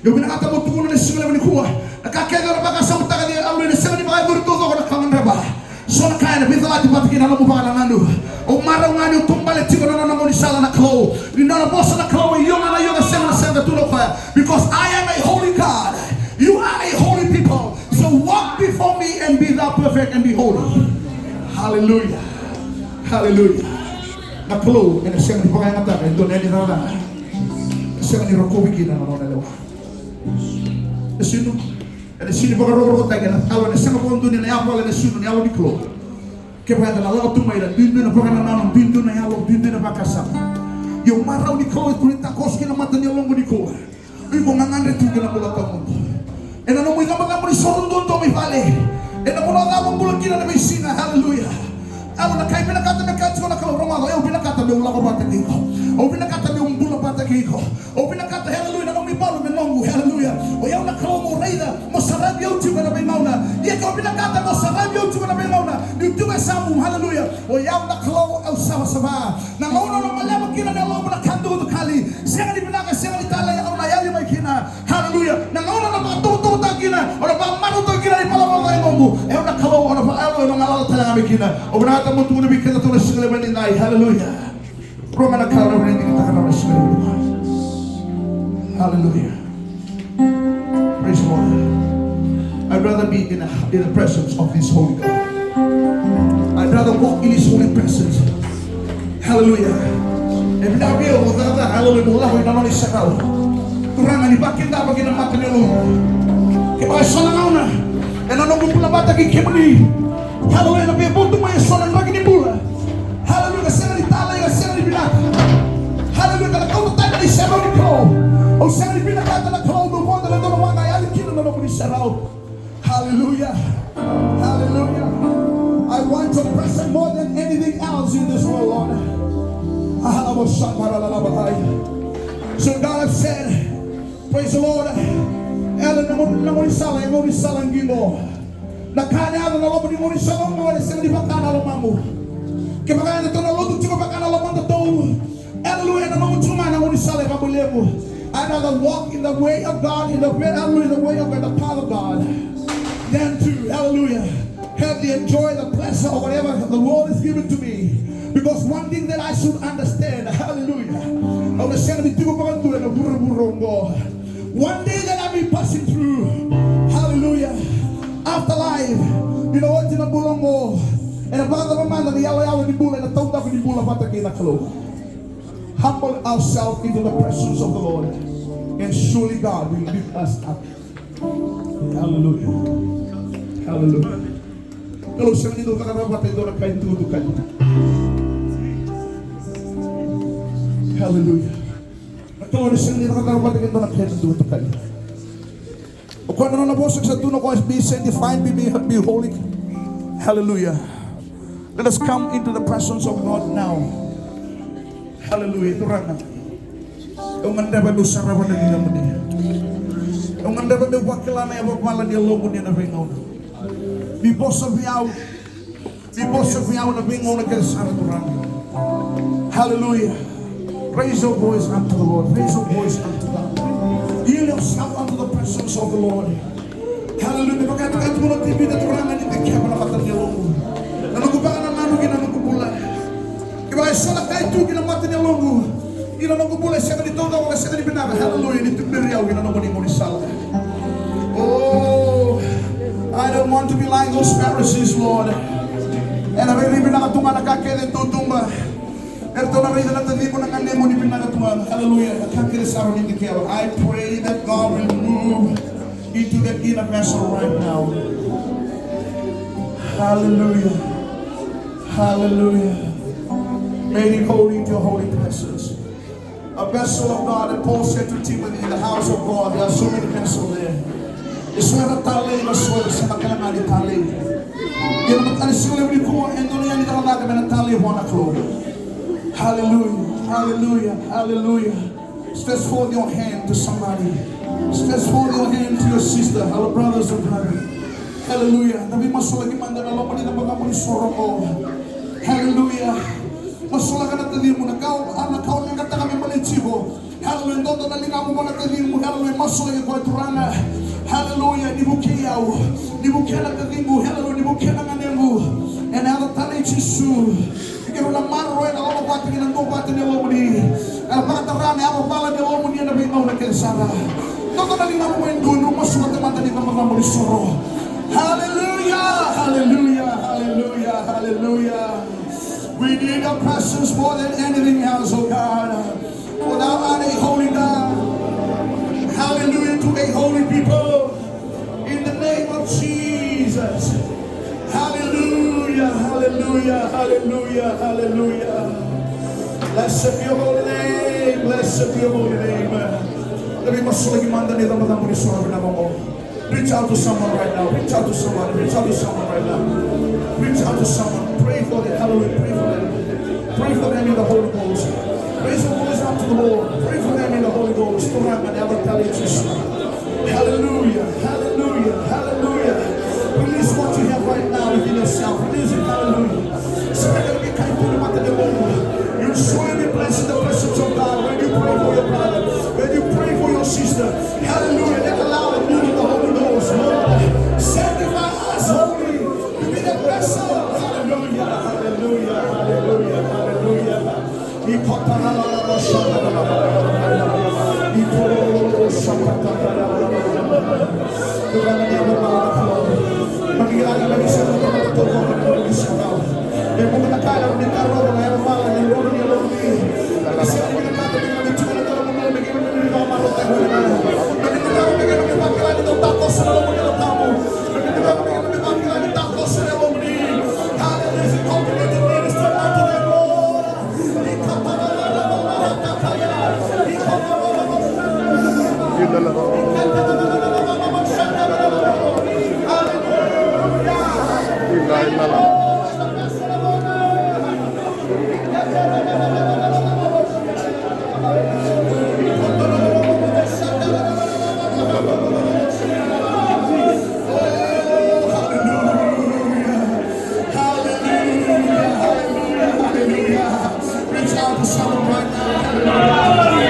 Io, vinakata mo tukuna na siga levu nikua. Na ka kece o na vakasamataka ni, hallelujah, na sega ni vakayacori taucoko na ka o gadreva. So na ka ena veicalati vata kei na nomu vakanananu. Au marau ga ni o taubale tiko na nona gaunisala na Kalou. Ni nona vosa na Kalou e io ga na io, na sega na sega tu na koya. Because I am a holy God. You are a holy people. So walk before me and be thou perfect and be holy. Hallelujah. Hallelujah. Na Kalou ena sega ni vakayagataka e dua na yali cakacaka. Sega ni rokovi kina na nona lewa. E sinu. Ena sega ni vakarokorokotaki ena yalo, ena sega vakadua ni na yavala ena sinu na yalo ni Kalou. Kevaka eda na lako tu mai na duidui na vakanananu, duidui na yalo, duidui na vakasama. Io, marau ni Kalou e tu ni takoso ki na mata ni yaloqu nikua. Iko gagadre tu ki na bula tawamudu. Ena nomu icabocabo ni soro duadua mai vale. Ena vanua cava o bula kina na veisiga, hallelujah. Au na ka e vinakata me kaya tiko na Kalou, rogoca, au vinakata meu lako vata kei iko. Au vinakata meu bula vata kei iko. Au vinakata, hallelujah, na nomu ivalu me noqu, hallelujah. O yau na Kalou mo raica, mo saravi au tiko ena veigauna. Ia ke o vinakata mo saravi au tiko ena veigauna, niu tiko e yasamu, hallelujah. O yau na Kalou au savasava. Na gauna o na maleva kina na yalomu na ka dukadukali, sega ni vinaka, sega ni talei, au na yali mai kina. Hallelujah. Na gauna o na vakatovotovotaka kina, o na vakamarautaka kina na ivalavala ca e nomu. E au na Kalou, o na va-, e au na galala tale ga mai kina. Au vinakata meu tukuna vei keda tu na siga levu edaidai. Hallelujah. Rua ga na ka au na via digitaka na siga levu. Hallelujah. Praise the Lord. I'd rather be in, a, in the presence of this holy God. I'd rather walk in his holy presence. Hallelujah. E vinaka vei au, cakacaka, hallelujah, mo lako ina nona iserau. Turaga, ni vakidava ki na mata ni yalomu. Kevaka e so na gauna ena noqu bula vata kei kemuni, hallelujah, ena veivutu mai e so na draki ni bula. Hallelujah, ka sega ni talei, ka sega ni vinaka. Hallelujah, ka na kauta tani na iserau ni Kalou. Au sega ni vinakata na Kalou meu vodo ena dua na waqa e yali kina na nomuni iserau. Hallelujah. Hallelujah. I want your presence more than anything else in this world, Lord. So God, I've said, praise the Lord. Ela na gaunisala, e gaunisala qiqo. Na ka ena yaco na loma ni gaunisala oqo e sega ni vaka na lomamu. Kevaka eda tou na lotu tiko vaka na lomamu, tou Hallelujah, ena nomu tu mai na gaunisala e vakabaulevu. I'd rather walk in the way of God, in the way, hallelujah, the way of God, the path of God, than to, hallelujah, have the enjoy, the pleasure of whatever the world is giving to me. Because one thing that I should understand, hallelujah, au na sega ni tiko vakadua ena vuravura oqo. One day that I'll be passing through, hallelujah, afterlife, you know what, ena bula oqo. Ena vakacava mada na iyaloyalo ni bula, ena taudaku ni bula vata kei na Kalou. Humble ourselves into the presence of the Lord, and surely God will lift us up. Hallelujah. Hallelujah. Kalou sega ni dau cakacaka vata e dua na kai tukutukali. Hallelujah. Na Kalou sega ni cakacaka vata e dua na kai tukutukali. O koya na nona vosa sa tukuna o koya, "Be sanctified, be, be, be holy." Hallelujah. Let us come into the presence of God now. Hallelujah. Turaga, au gadreva meu sarava na ligamuni. Au gadreva meu vakila na yavavala ni yalomuni ena veigauna. Ni vosa vei au. Ni vosa vei au ena veigauna kece sara, Turaga. Hallelujah. Raise your voice unto the Lord. Raise your voice unto God. Yield yourself unto the presence of the Lord. Hallelujah. Me vaka e tukuna o Tevita, Turaga, ni dikeva na mata ni yaloqu. Na noqu vakanananu kei na noqu bula. Kevaka e so na ka e tu ki na mata ni yaloqu, ki na noqu bula, e sega ni taucoko, e sega ni vinaka. Hallelujah. Ni tuberi au ki na nomuni gaunisala. Oh, I don't want to be like those Pharisees, Lord. Era rairai vinaka tu ga na ka kece e tuba. Eratou na raica na taciqu, na ganemu ni vinaka tu ga. Hallelujah. Na ka kece sa rawa ni dikeva. I pray that God will move into that inner vessel right now. Hallelujah. Hallelujah. Made it holy into your holy presence. A vessel of God, and Paul said to Timothy, in the house of God, there are so many vessels there. E so era talei, na so era sega tale ga ni talei. Ia na mataka ni siga levu nikua, e dodonu yani cakacaka me na talei vua na Kalou. Hallelujah, hallelujah, hallelujah. Stretch forth your hand to somebody. Stretch forth your hand to your sister, our brothers and brothers. Hallelujah. Na veimasulaki mada na loma ni cabocabo ni soro oqo. Hallelujah. Masulaka na tacimu, na ka o, na ka o leqataka me baleti iko. Hallelujah. Dodo na ligamu vua na tacimu. Hallelujah. Masulaki koya, Turaga. Hallelujah. Ni vukei au. Ni vukea na taciqu. Hallelujah. Ni vukea na ganequ. Ena yaca talei i Jisu. Ni keirau na maroroya na loloma vata kei na duavata ni yalomuni. Ena vakatara na yavavala ni yalomuni ena veigauna kece sara. Dodo na ligamu mai dua, drau masulaka mada na icabocabo ni soro. Hallelujah, hallelujah, hallelujah, hallelujah. We need your presence more than anything else, oh God. For thou art a holy God. Hallelujah to a holy people. In the name of Jesus. Hallelujah, hallelujah, hallelujah, hallelujah. Blessed be your holy name, blessed be your holy name. Let me masulaki mada na icabocabo ni soro vinaka oqo. Reach out to someone right now. Reach out to someone. Reach out to someone right now. Reach out to someone. Pray for them. Hallelujah. Pray for them. Pray for them in the Holy Ghost. Raise your voice up to the Lord. Pray for them in the Holy Ghost. Turaga, na yaca talei i Jisu. Hallelujah. Hallelujah. Hallelujah. Release what you have right now within yourself. Release it. Hallelujah. Spirit of the kind of the Lord. You surely be blessed in the presence of God when you pray for your brother, when you pray for your sister. Hallelujah. Let allow the move of the Holy Ghost. Lord, sanctify us holy to be the vessel. Hallelujah. Hallelujah. Hallelujah. Hallelujah. Hallelujah. Hallelujah, hallelujah, hallelujah. Reach out to someone right now. Hallelujah.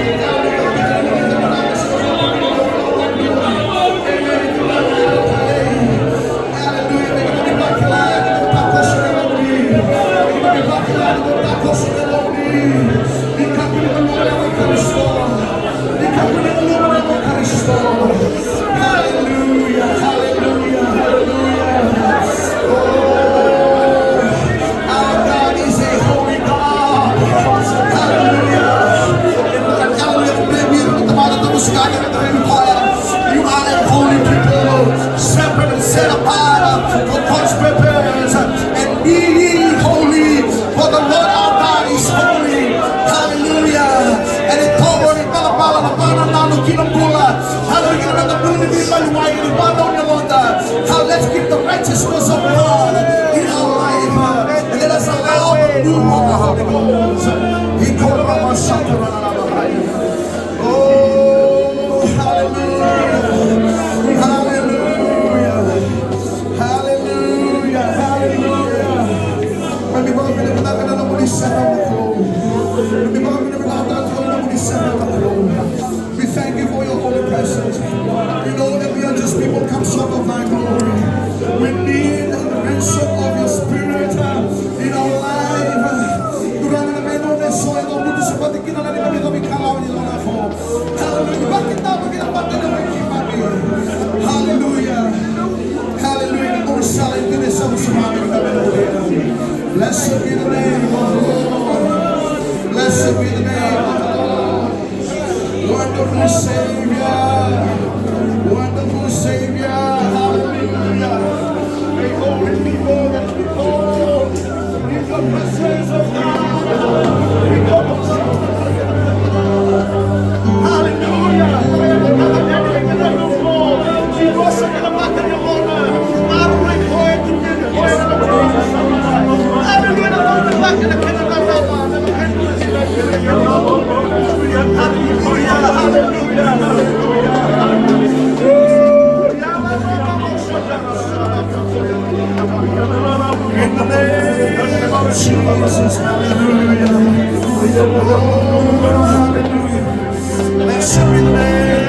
We thank you for your holy presence. We know that we are just people come short of thy glory. We need the dimension of your spirit, uh, in our life. Durante na menu ne so e no mutu se pati kina na ni kami kami kala ni la fo. Hallelujah. Hallelujah. Hallelujah. Blessed be the name of the Lord. Blessed be the name of the Lord. Wonderful Savior. Wonderful Savior. Hallelujah. May all the people that behold in the presence of God. Hallelujah. In the name of Jesus, hallelujah. Oh, hallelujah. Blessed be the name.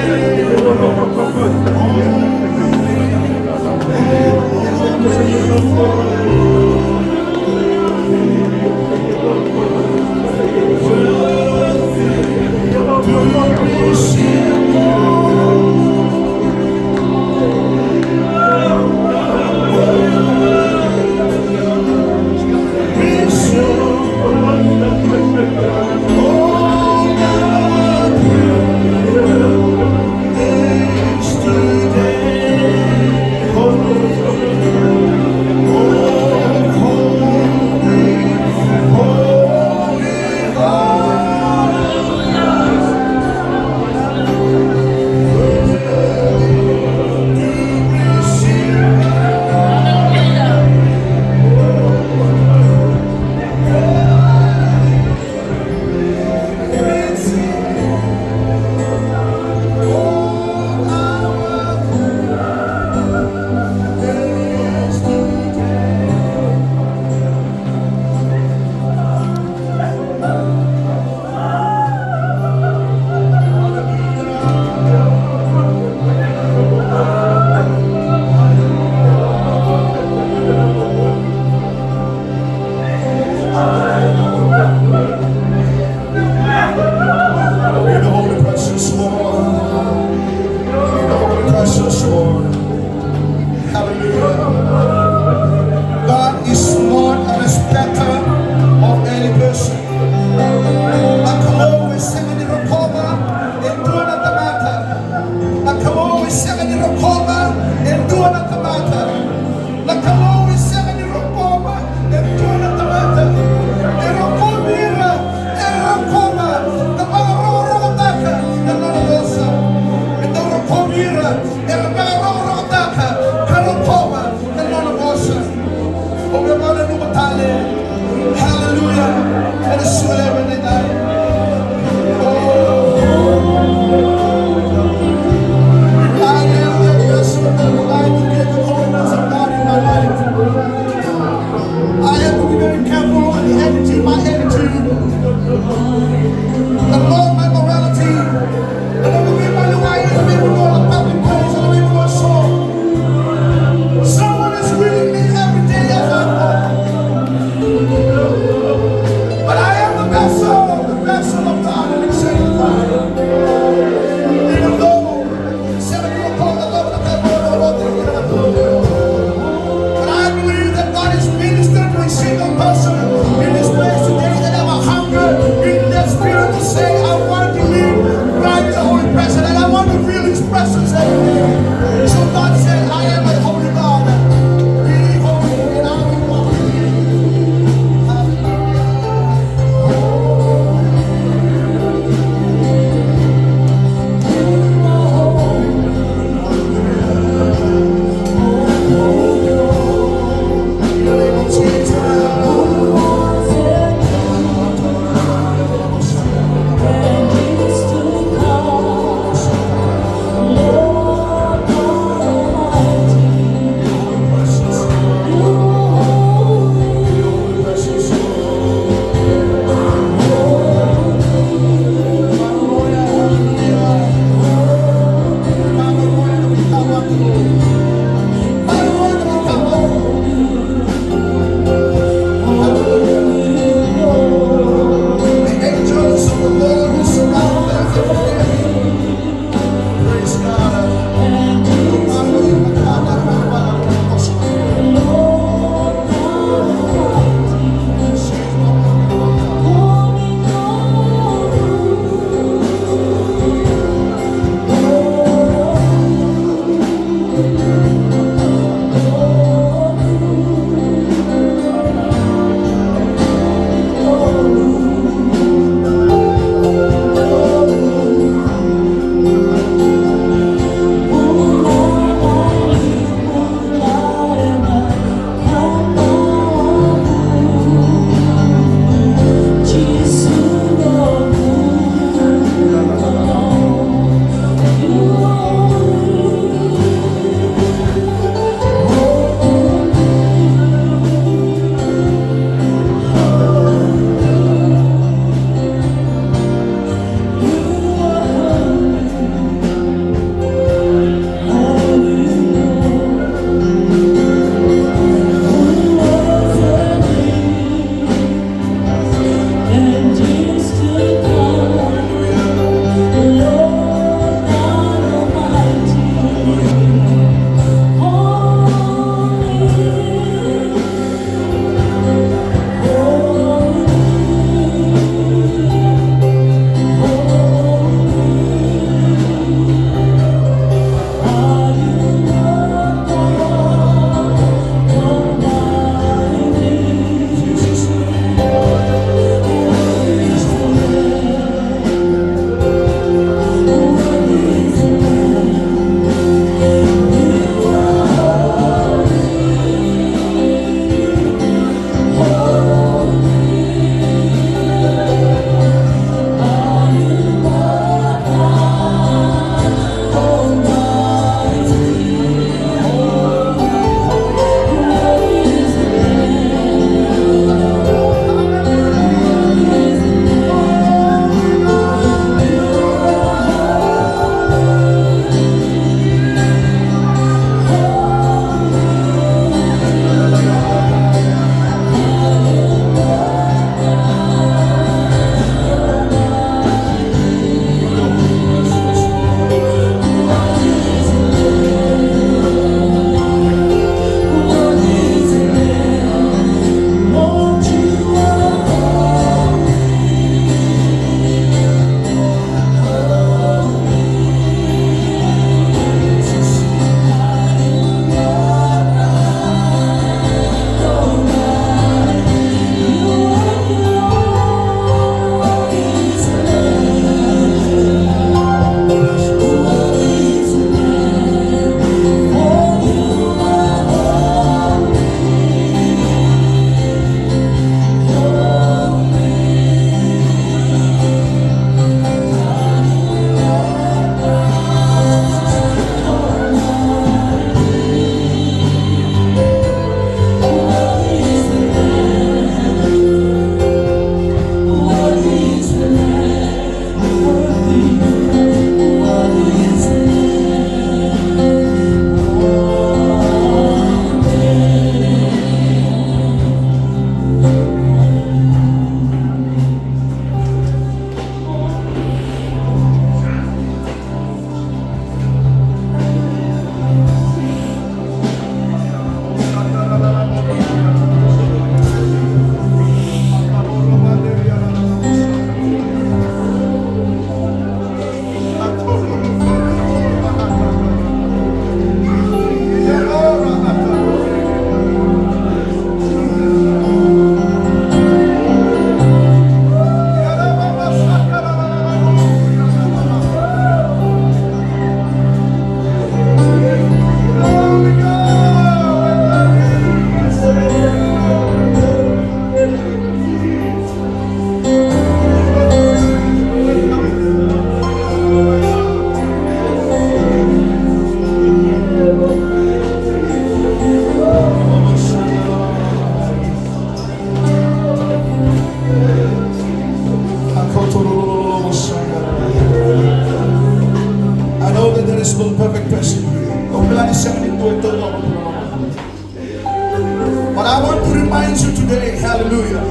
I want to remind you today, hallelujah.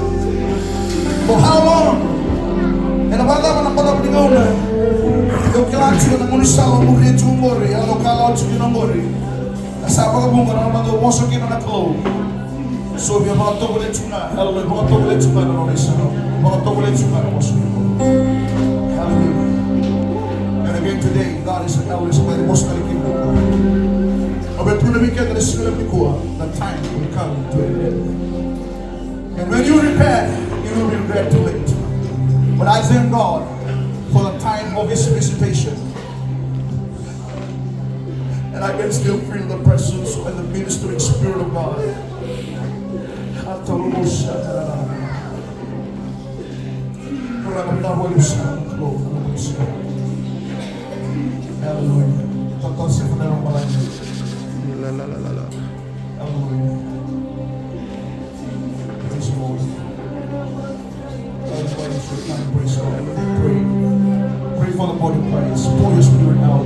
For how long? Ena vakacava na balavu ni gauna? Dou kila tiko na gaunisala o muria tiko qori, a dou kalawa tiko kina qori. Na sa vakavuqa na nona dau vosa kina na Kalou. So via vakatovolea tiko ga, hallelujah, vakatovolea tiko ga na nona isau. Vakatovolea tiko ga na vosa. Hallelujah. And again today, God is, hallelujah, sa vakavuqa tale kina. Au via tukuna vei keda na siga nikua, the time will come to an end. And when you repent, you will regret too late. But I thank God for the time of His visitation. And I can still feel the presence and the ministering Spirit of God. Hallelujah. Hallelujah. Praise the Lord. Everybody should come and praise God. Pray. Pray for the body of Christ. Pour your spirit out.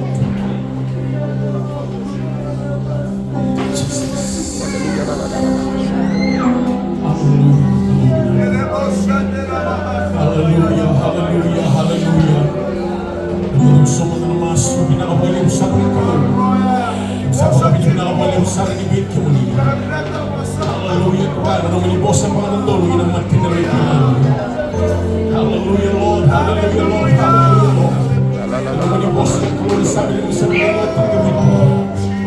Jesus. Hallelujah. Hallelujah. Hallelujah. Hallelujah. Tou soqona na masu, vinaka vakalevu sara na Kalou. Sa vakavinavinaka vakalevu sara ni vei kemuni. Hallelujah, Turaga, na nomuni vosa vakadodonu ina matana vei kemuni. Hallelujah, Lord. Hallelujah, Lord. Hallelujah, Lord. Na nomuni vosa na Kalou ni sa vei, sa vei, sa vei, sa vei.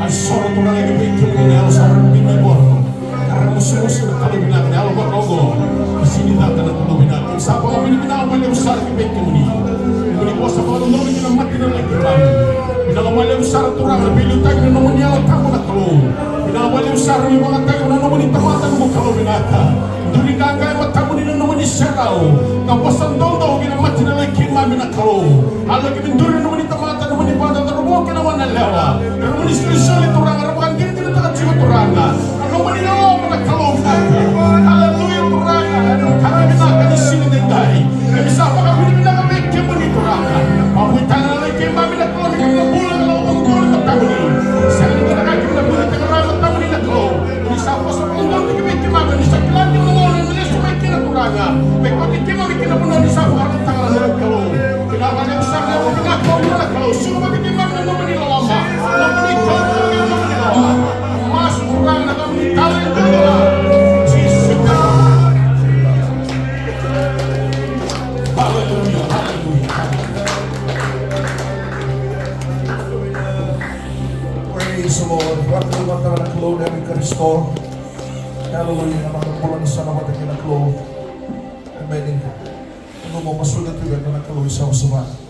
A soro, Turaga, ni vei kemuni na yalo sa vei, vei, vei, vei. Ka ra musumusu na Kalou vinaka, na yalo vakaoqo. Sega ni caka na Kalou vinaka. Sa vakavinavinaka vakalevu sara ki vei kemuni. Nomuni vosa vakadodonu ki na matana lai keimami. Vinaka vakalevu sara Turaga na veiliutaki na nomuni Yalo Tabu na Kalou. Vinaka vakalevu sara ni vakayagataki na nomuni tamata noqu Kalou vinaka. Duri qaqa e matamuni na nomuni serau. Ka vosa doudou ki na matana lai keimami na Kalou. A laki me duri na nomuni tamata, nomuni vada, cauravou kei na goneyalewa. Na nomuni solisoli Turaga, ra vakadinadinataka tiko Turaga. Na nomuni loloma na Kalou vinaka. Hallelujah Turaga, na ka vinaka ni siga edaidai. Keimami sa vakavinavinaka vei kemuni Turaga. Vakavuitaka na lai keimami na Kalou ni keimami bula na loma ni matamuni. Sega ni kena ka keimami na bula tiko na matamuni na Kalou. Ni sa vosa vakadodonu ki vei keimami, ni sa kila ni gauna ena lesu mai kina Turaga. Me kauti keimami ki na vanua ni sa vakarautaka na Kalou. Vinaka vakalevu sara na Kalou, vinaka vakalevu na Kalou. Suka vata kei keimami na nomuni loloma. Nomuni Kalou, nomuni loloma. Masu Turaga na nomuni talei. Jisu. Hallelujah, hallelujah. Praise the Lord. Vakavinavinaka na Kalou, na Karisito. Hallelujah. Na noda bula ni sa na vata kei na Kalou. Amen. Nanuma mo masuta tiko vei na Kalou e savasava.